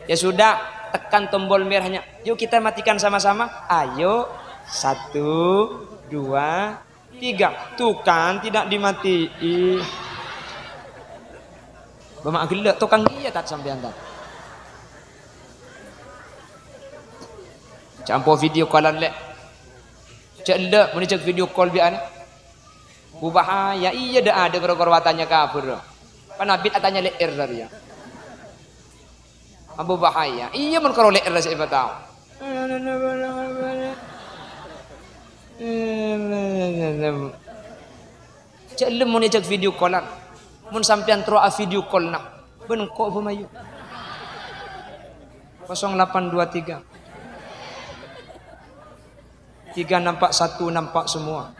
Ya sudah, tekan tombol merahnya. Yuk kita matikan sama-sama. Ayo. Satu, dua, tiga. Tuh kan, tidak dimatiin. Bâ' ma' ghellâ', tokang iyâ, Tat, sampèyan, Tat. Jhâ' ampo video call-an, Lè'. Jhâ' ellâ', mon èjhâk video call bi' ana'. Bu bahaya, iyâ, dâ' adâ' kor-kor watanya kabur. Panabit atanya lè'èr, rèya. Abu bahaya. Iyâ, mon karo lè'èr sè èpatao. Jhâ' ellem mon èjhâk video call-an. Mon sampèyan terro a-video call-na, bân engko' Bu Mayu. Kosong delapan dua tiga. Tiga nampak, satu nampak semua.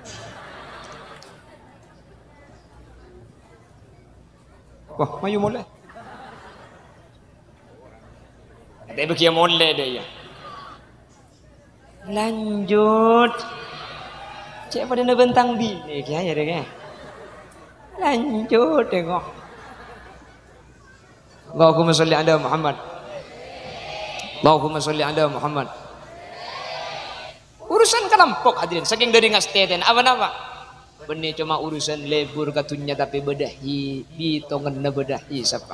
Wah, mayu molè. Ate bagi molè dâ' iyâ. Lanjut. Cè' padâna bântang binè kèya, yâ, rè, kèya. Lanjut, dâ' kok. Allahumma sholli ala Muhammad. Allahumma sholli ala Muhammad. Urusan kalompok, hadirin, sakèng dâri ngastètèna, apa-napa? Bânnè coma urusan lebur ka dunnya, tapè bâdâ hi-, bitonganna bâdâ hisab.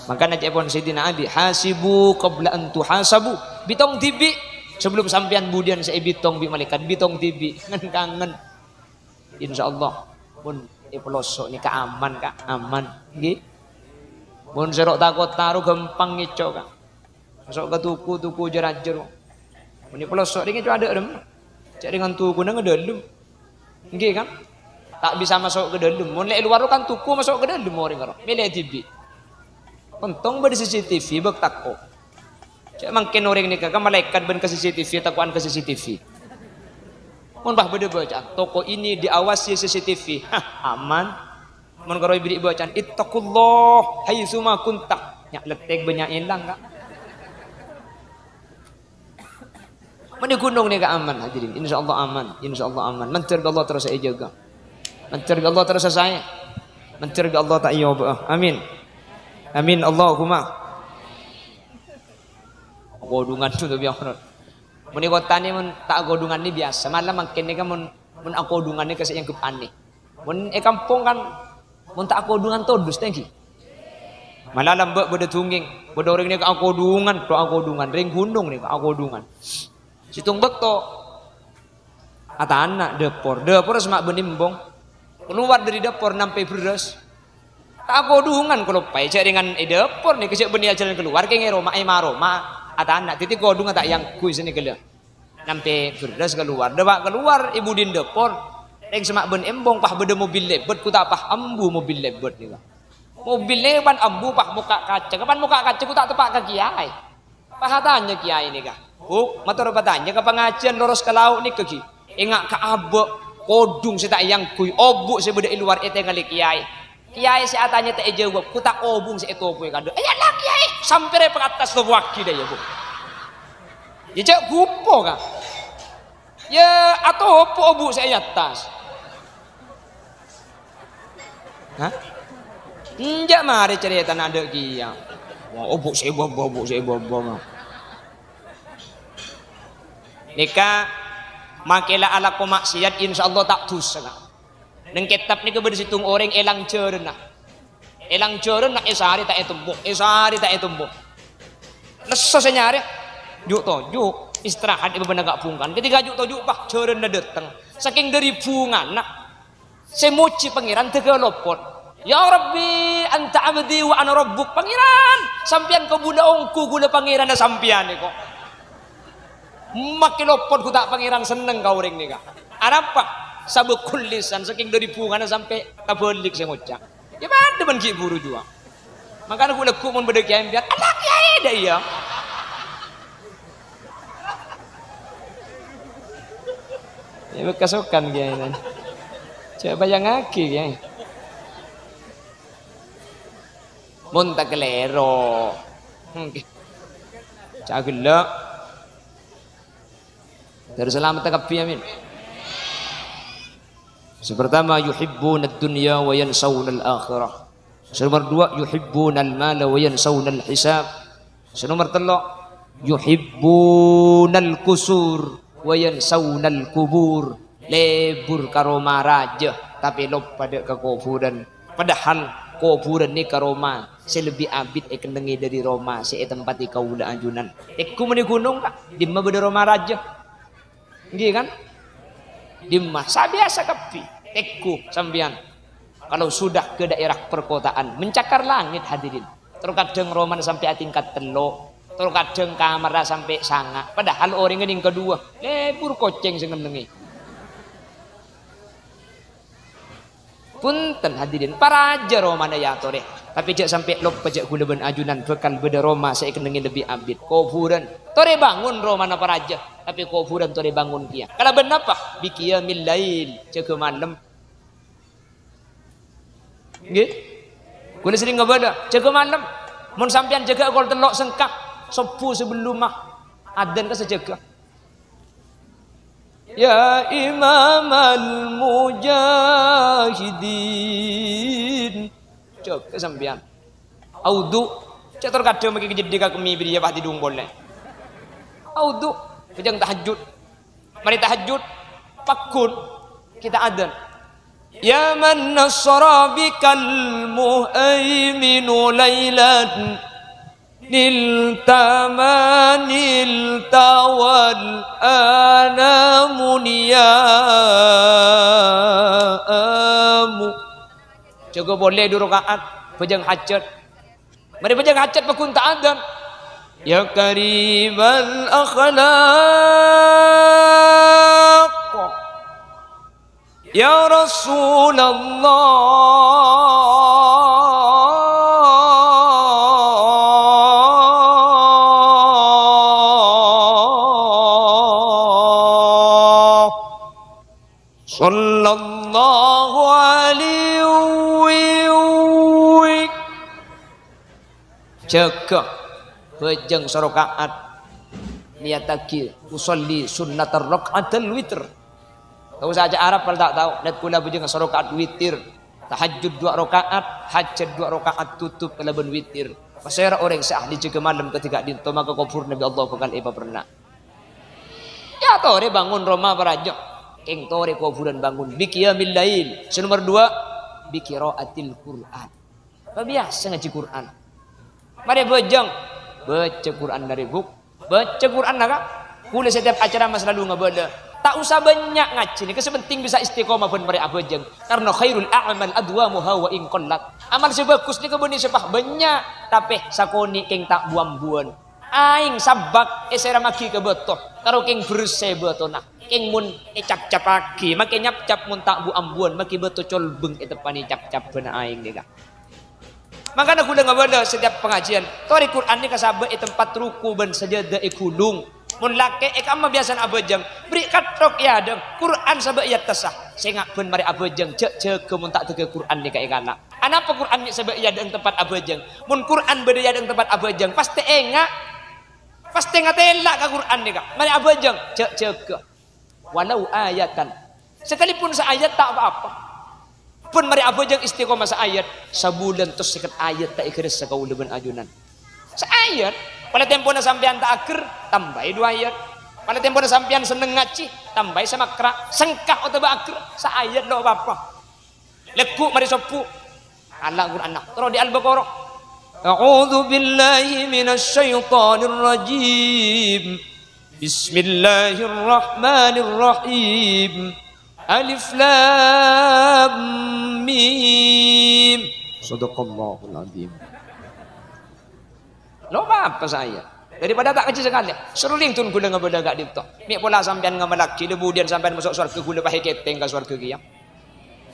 Mangkana ca'èpon Sayyidina Ali, "Hasibu qabla an tuhasabu." Bitong dhibi' sabellum sampèyan budiyân sè èbitong bi' malaèkat, bitong dhibi'. Ngen-kangen. Insyaallah, mon èpalosso' nèka aman, Ka', aman. Ngghi. Mon sèro' tako' taro ghâmpang ngèco', Ka'. Maso' ka toko, toko jâr-ajâr. Mon èpalosso' rèng ngèco' adâ' remma. Cè' rèng tokona è dâlem. Ngghi, kan? Ta' bisa maso' ka dâlem. Mon lè' è lowar kan toko maso' ka dâlem orèng karo. Mèlè dhibi'. Ontong bâdâ C C T V, bâk tako'. Cè' mangkèn orèng nèka ka malaèkat bân ka C C T V, tako'an ka C C T V. Mon pas bâdâ bâcaan, "Toko ini diawasi C C T V." Hah, aman. Mon karo èbèrri' bâcaan, "Ittaqullah haitsuma kunta." Nya' lettek bânnya' èlang, Ka'. Mon è ghunong nèka aman, hadirin. Insyaallah aman. Insyaallah aman. Mandhâr bi' Allah terros èjâgâ. Mandhâr bi' Allah terros saè. Mandhâr bi' Allah ta' èobâ'â. Amin. Amin. Allahumma. Akodhungan tu, tapi, mon è kottanè mon ta' akodhungan nè biyasa. Malah mangkèn nèka mon, mon akodhungan nèka sè èangghep anè. Mon è kampong kan, mon ta' akodhungan todus, ta' ènggi. Malah lambâ' bâdâ dungèng, bâdâ orèng nèka akodhungan, to akodhungan, rèng ghunong nèka akodhungan. Sèttong bâkto, atana' dâpor, dâpor sè ma' bânnè embong. Kalowar dâri dâpor nampè bherrâs. Ta' akodhungan kaloppaè, jhâ' rèngan è dâpor nèka jhâ' bânnè ajhâlân kalowar, kèngèng roma, è ma-roma. Atana', dhâddhi kodhungan ta' èangghuy sanèka la. Nampè' bherrâs kalowar, dâpa' kalowar è budina dâpor. Rèng semma' bân embong, pas bâdâ mobil lèbât, ghu ta' pas ambu mobil lèbât nèka. Mobil lèbât ambu pas mokka' kaca, kapan mokka' kaca ghu ta' teppa' ka kèyaè. Pas atanya kèyaè nèka, "Bu, mator patanya ka pangajiân loros ka lao' nèka ghi? Enga' ka abâ', kodhung sè ta' èangghuy, obu' sè bâdâ è lowar ètèngalè kèyaè." Kèyaè sè atanya ta' èjâwâb, ghu ta' kobung sè ètobuwè kadâ'. "Iyâ la, Kèyaè, sampèrè pang attas tobuwaghi dâ, iyâ, Bu." Iyâ, jhâ' ghupo, ka. Iyâ, atopo obu' sè è attas. Hah? Enjâ' marè carètana dâ' kèya. Wah, obu' sè bâbâ, obu' sè bâbâ. Nèka, makè la alako maksiat, insyaallah ta' dhusa, ka. Neng kètab nèka bâdâ sèttong orèng èlang jhârânna. Èlang jhârânna èsarè ta' ètemmo, èsarè ta' ètemmo. Lesso sè nyarè, ju' toju', istirahat è bâbâna ka' bungkana. Ketika ju' toju', pas jhârânna dâteng. Sakèng dâri bungana, sè mojhi Pangèran dâgghâ' lopot. "Ya Rabbi, anta abdi wa ana rabbuk." "Pangèran, sampèyan kabulâ ongghu, ghulâ Pangèranna sampèyan nèko." Makè lopot ghu ta' Pangèran senneng ka orèng nèka. Arapa? Sabâ' kullisan, sakèng dâri bungana sampè' tabâlik sè ngoca'. Iyâ padâ bân ghi' buru juwâ. Mangkana ghu-, lagghu' mon bâdâ kèyaè sampèyan, "Ala kèyaè dâ' iyâ." Iyâ, bâ' kasokan kèyaè nan. Jhâ' bâjângngaghi kèyaè. Mon ta' kalèro. Oke. Ca' ghellâ'. Dâri salamet kabbhi, amin. Sè pertama, "Yuhibbunad dunya wa yansawnal akhirah." Sè nomor dua, "Yuhibbunal mala wa yansawnal hisab." Sè nomor tello', "Yuhibbunal qusur wa yansawnal qubur." Lebur ka roma rajâ, tapè loppa dâ' ka kobhurân. Padahal kobhurân nèka roma sè lebbi abit èkennengngè dâri roma sè ètempatè kaulâ ajunan. Tèngghu mon è ghunong, Ka', dimma bâdâ roma rajâ? Èngghi, kan? Dimma? Sabiyasa kabbhi. Tèngghu sampèyan. Kalau sudah ke daerah perkotaan, mencakar langit, hadirin. Terkadang romana sampè' atingkat tello', terkadang kamarra sampè' sanga', padahal orèngnga nèng kadhuwâ, lebur kocèng sè ngennengngè. Punten, hadirin, parajâ romana èyatorè. Tapè jhâ' sampè' loppa jhâ' ghulâ bân ajunan bhâkal bâdâ roma sè èkennengngè lebbi abit, kobhurân. Torè bangun romana parajâ, tapè kobhurân torè bangun kèya. Kalabân napa? Bi qiyamil lail, jâgâ malem. Ngghi? Ghulâ serrèng ngabâlâ, jâgâ malem. Mon sampèyan jâgâ kol tello' sengka, sobbhu sabellumma adzan ka sè jâgâ. Ya Imamal Mujahidin. Jâgâ sampèyan. Audhu, cè' tor kadhâng makè kajeddhi ka kemmè bâriyâ pas tèdung polè. Audhu, bhâjâng tahajjud. Marè tahajjud, paggun, kita adzan. Ya man nasara bikal muhaiminu lailan, nilta ma nilta wal anamu niyamu. Jâgâ polè du raka'at, bhâjâng hajat. Marè bhâjâng hajat paggun ta' adzan. Ya karimal akhlaq. Ya Rasulullah. Sallallahu alaihi. Jâgâ, bhâjâng saraka'at. Niyattaghi usolli sunnatar raka'atal witr. Tao saja Arab, kalau tak tahu, niyat kaulâ bhâjâng saraka'at witir. Tahajjud dua raka'at, hajat dua raka'at, tutup kalabân witir. Pasèra orèng sè ahli jâgâ malem kadhi ka'dinto, maka kobhurrâ bi' Allah bhâkal èpaperna'. Èyatorè bangun roma parajâ. Kèng torè kobhurân bangun. Bi qiyamil lail. Sè nomor dua, bi qiraatil Qur'an. Pabiyasa ngajhi Qur'an. Marè bhâjâng, baca Qur'an narè, Bu'. Baca Qur'an, Ka'. Kaulâ setiap acara ma' salalu ngabâlâ. Ta' osa bânnya' ngajhi, nèka sè penting bisa istiqomah bân marè abhâjâng. Karna khairul a'mal adwamuha wa in qallat. Amal sè bhâghus nèka bânnè sè pas bânnya', tapè sakonè' kèng ta' bu-ambuwân. Aèng sabbhâk èsèramaghi ka bâto, karo kèng berse bâtona. Kèng mon ècapcapaghi, makè nyapcap mon ta' bu-ambuwân, makè bâto colbeng èteppa'è cap-cabbhâna aèng nèka. Mangkana ghulâ ngabâlâ setiap pangajiân, torè Qur'an nèka sabâ' è tempat ruku' bân sajâdâ èghulung. Mon lakè' è kamma biyasana abhâjâng, bâri' katthok è adâ'na, Qur'an sabâ' è attassa. Sènga' bân marè abhâjâng, jhâ' jâgâ mon ta' dâgghâ Qur'an nèka èkala'. Anapa Qur'an mè' sabâ' è adâ'na tempat abhâjâng? Mon Qur'an bâdâ è adâ'na tempat abhâjâng, pastè enga'. Pastè ngatèla' ka Qur'an nèka. Marè abhâjâng, jhâ' jâgâ. Walau ayatan. Sakalipun saayat ta' pa-apa. Pon marè abhâjâng istiqomah saayat, sabulân tos sèket ayat ta' èghâressa kaulâ bân ajunan. Saayat, polè tempona sampèyan ta' aghâr, tambâi du ayat. Polè tempona sampèyan senneng ngajhi, tambâi sè makra, sengka otabâ aghâr, saayat lo' pa-apa. Lagghu' marè sobbhu. Ala' Qur'anna. Terro di Al-Baqarah. A'udzu billahi minasy syaithanir rajim. Bismillahirrahmanirrahim. Alif Lam Mim. Shadaqallahul Adzim. Lo' pa-apa saayat. Daripada ta' ngajhi sakalè. Serrèng dhun ghulâ ngabâlâ ka'dinto. Mè' pola sampèyan ngamallaghi, lè budiyân sampèyan maso' sowarghâ ghulâ pas èkètèng ka sowarghâ kèya.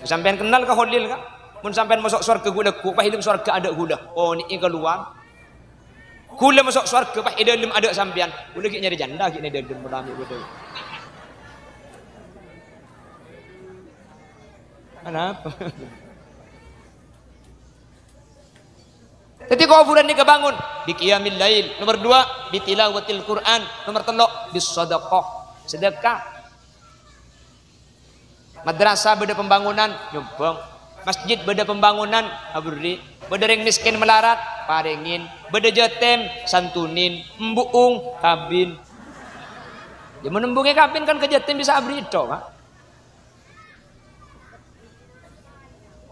Sampèyan kennal ka Kholil, Ka'? Mon sampèyan maso' sowarghâ ghulâ ghu, pas è dâlem sowarghâ adâ' ghulâ. Ponè'è kalowar. Ghulâ maso' sowarghâ, pas è dâlem adâ' sampèyan. Ghulâ ghi' nyarè jhândhâ, ghi' è dâlem, padâ mè' padâ. Anapa? Dhâddhi, kobhurân nèka bângon bi qiyamil lail. Nomer dua, bi tilawatil Qur'an. Nomer tello', bi shadaqah. Sedekah. Madrasah bâdâ pembangunan, nyombhâng. Masjid bâdâ pembangunan, aberri'. Bâdâ rèng mèskèn malarat, parèngè. Bâdâ jhâtèm, santunè. Embu'ung, kabin. Yâ, mon embu'ungè kabin kan ka jhâtèm bisa aberri' èdhâ, Ka'.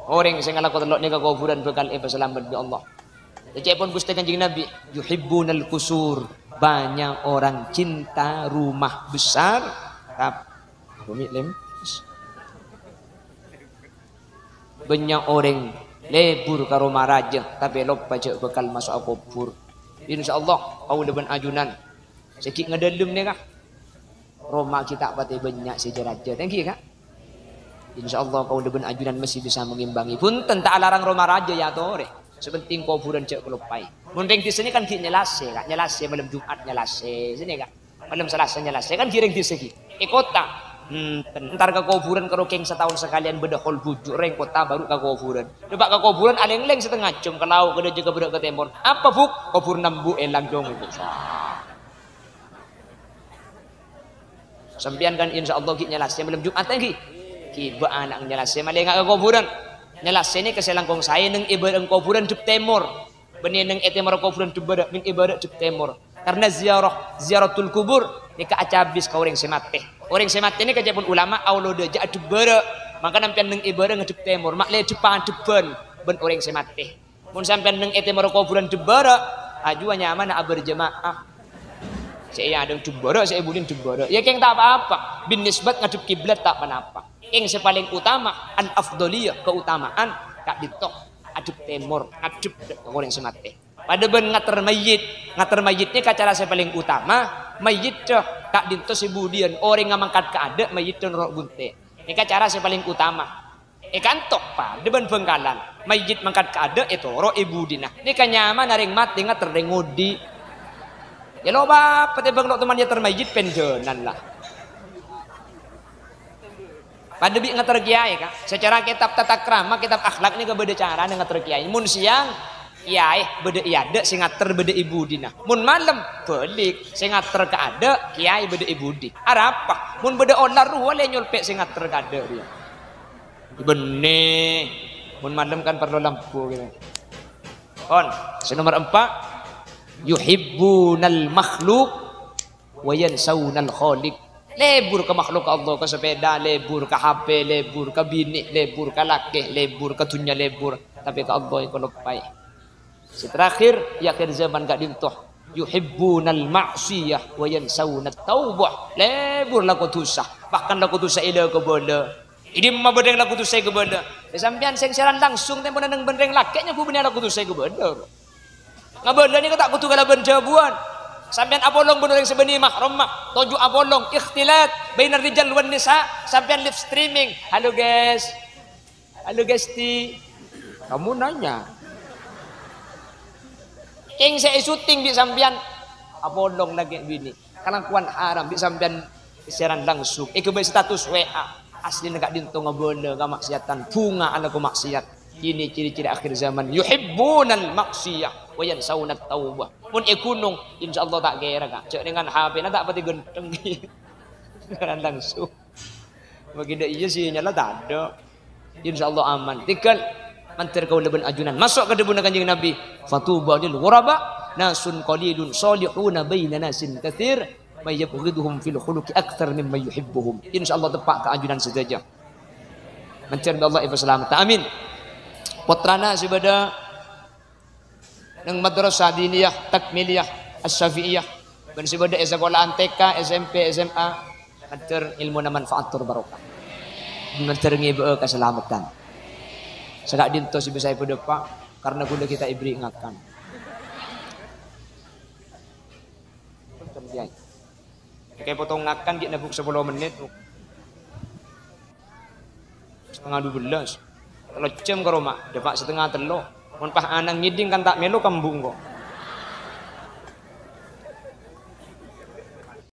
Orèng sè ngalako tello' nèka kobhurân bhâkal èpasalamet bi' Allah. Ca'èpon Ghustè Kanjeng Nabi, "Yuhibbunal qusur." Banyak orang cinta rumah besar, tap-, apa mi' lem? Banyak orang lebur ka roma rajâ, tapè loppa jhâ' bhâkal maso'a kobhur. Insyaallah, kaulâ bân ajunan sè ghi' ngadâlem nèka. Roma ghi' ta' patè bânnya' sè jâ-rajâ. Thank you, Ka'. Insyaallah, kaulâ bân ajunan masih bisa mengimbangi. Bhunten, ta' alarang roma rajâ, yâ, torè. Sè penting kobhurân jhâ' kaloppaè. Mon rèng dhisa nèka kan ghi' nyalasè, Ka'. Nyalasè malem Jumat, nyalasè. Sènè, Ka'. Malem Salasa nyalasè. Kan ghi' rèng dhisa ghi'. È kotta. Enten. Entar ka kobhurân karo kèng sataon sakalèyan bâdâ hol bhuju', rèng kotta baru ka kobhurân. Dâpa' ka kobhurân alèng-lèng satengnga jhâm ka lao', ka dâjâ, ka bârâ', ka tèmor. Apa, Bu'? Kobhurna embu' èlang, Cong, itu. Sampèyan kan insyaallah ghi' nyalasè malem Jumat, ènggi? Ghibâ ana' nyalasè malènga' ka kobhurân. Nyalasè nèka sè langkong saè neng è bârâ'na kobhurân dâp tèmor. Bânnè neng è tèmorra kobhurân dâp bârâ', neng è bârâ' dâp tèmor. Karna ziarah, ziyaratul kubur nèka acabis ka orèng sè matè. Orèng sè matè nèka ca'èpon ulama aolodhâ jhâ' dâp bârâ'. Mangkana sampèyan neng è bârâ'na dâp tèmor, ma' lè dâpa-dâpân bân orèng sè matè. Mon sampèyan neng è tèmorra kobhurân dâp bârâ', ajuwâ nyamana aberjamaah. Sè èadhâng dâp bârâ', sè èbudina dâp bârâ'. Yâ, kèng ta' pa-apa. Bin nisbat ngadhep kiblat ta' ponapa. Kèng sè palèng utama, al-afdhaliyah, keutamaan, ka'dinto adhep tèmor, ngadhep ka orèng sè matè. Padâ bân ngater mayyit. Ngater mayyit nèka cara sè palèng utama, mayyit ka'dinto sè budiyân, orèngnga mangkat ka adâ', mayyit noro' bunte'. Nèka cara sè palèng utama. È kanto padâ bân Bhângkalan. Mayyit mangkat ka adâ', ètoro' è budina. Nèka nyamana rèng matè ngater rèng odi'. Yâ lo' bâ, patè bâng lo' toman yâ ter mayyit pendhânan la. Padâ bi' ngater kèyaè, Ka'. Sacara kètab tata krama, kètab akhlak nèka bâdâ carana ngater kèyaè. Mon sèyang, kèyaè bâdâ è adâ', sè ngater bâdâ è budina. Mon malem, bâlik, sè ngater ka adâ', kèyaè bâdâ è budi. Arapa? Mon bâdâ olar rowa lè nyolpè' sè ngater ka adâ' rèya. Bânnè. Mon malem kan parlo lampu gitu. Pon, sè nomer empa', yuhibbunal makhluk wa yansawnal khaliq. Lebur ka makhluk Allah, ka sepeda lebur, ka H P lebur, ka binè lebur, ka lakè lebur, ka dunnya lebur, tapè ka Allah èkaloppaè. Sè terakhir, è akhir zaman ka'dinto, yuhibbunal ma'siyah wa yansawnat taubah. Lebur lako dhusa, bahkan lako dhusa èla kabâlâ. È dimma bâdâ rèng lako dhusa èkabâlâ? Yâ, sampèyan sèngseran langsung tempona neng bân rèng lakè' nyobu bânnè lako dhusa èkabâlâ. Ngabâlâ nèka ta' kodhu kalabân dhâbuwân. Sampèyan apolong bân orèng sè bânnè mahramma, toju' apolong, ikhtilat, bainar rijal wan nisa, sampèyan live streaming. "Halo, guys." "Halo, Gusti." Kamu nanya. Kèng sè èsyuting bi' sampèyan, apolong lakè' binè. Kalakowan haram bi' sampèyan siaran langsung. Èghâbây status W A. Aslina ka'dinto ngabâlâ kamaksiatan, bhunga alako maksiat. Ini ciri-ciri akhir zaman. Yuhibbunal maksiyah wa yansaunat taubah. Mon è ghunong, insyaallah ta' kèra, Ka'. Jhâ' nèngan H P-na ta' patè ghântheng. Siaran langsung. Bâgi dâ' iyâ sinyalla tadâ'. Insyaallah aman. Tèghâl mandhâr kaulâ bân ajunan maso' ka dhâbuna Kanjeng Nabi, "Fatuba lil ghuraba, nasun qalilun shalihuna baina nasin katsir, may yubghiduhum fil khuluqi aktsar mimma yuhibbuhum." Insyaallah teppa' ka ajunan sadhâjâ. Mandhâr bi' Allah èpasalametta. Amin. Pottrana sè bâdâ neng Madrasah Diniyah Takmiliyah Asy-Syafi'iyah, bân sè bâdâ è sakola'an T K, S M P, S M A, mandhâr èlmona manfaat tor barokah. Mandhâr ngèbâ'â kasalameddhân. Saka'dinto sè bisa èpadâpa', karena ghulâ kita èbherri' ngakan. Kaè potong ngakan ghi' nabuk sapolo mennit. Setengah dua belas. Tello jam ka roma, dâpa' setengah tello. Mon pas ana' ngèdhing kan ta' mèlo ka embu' engko'.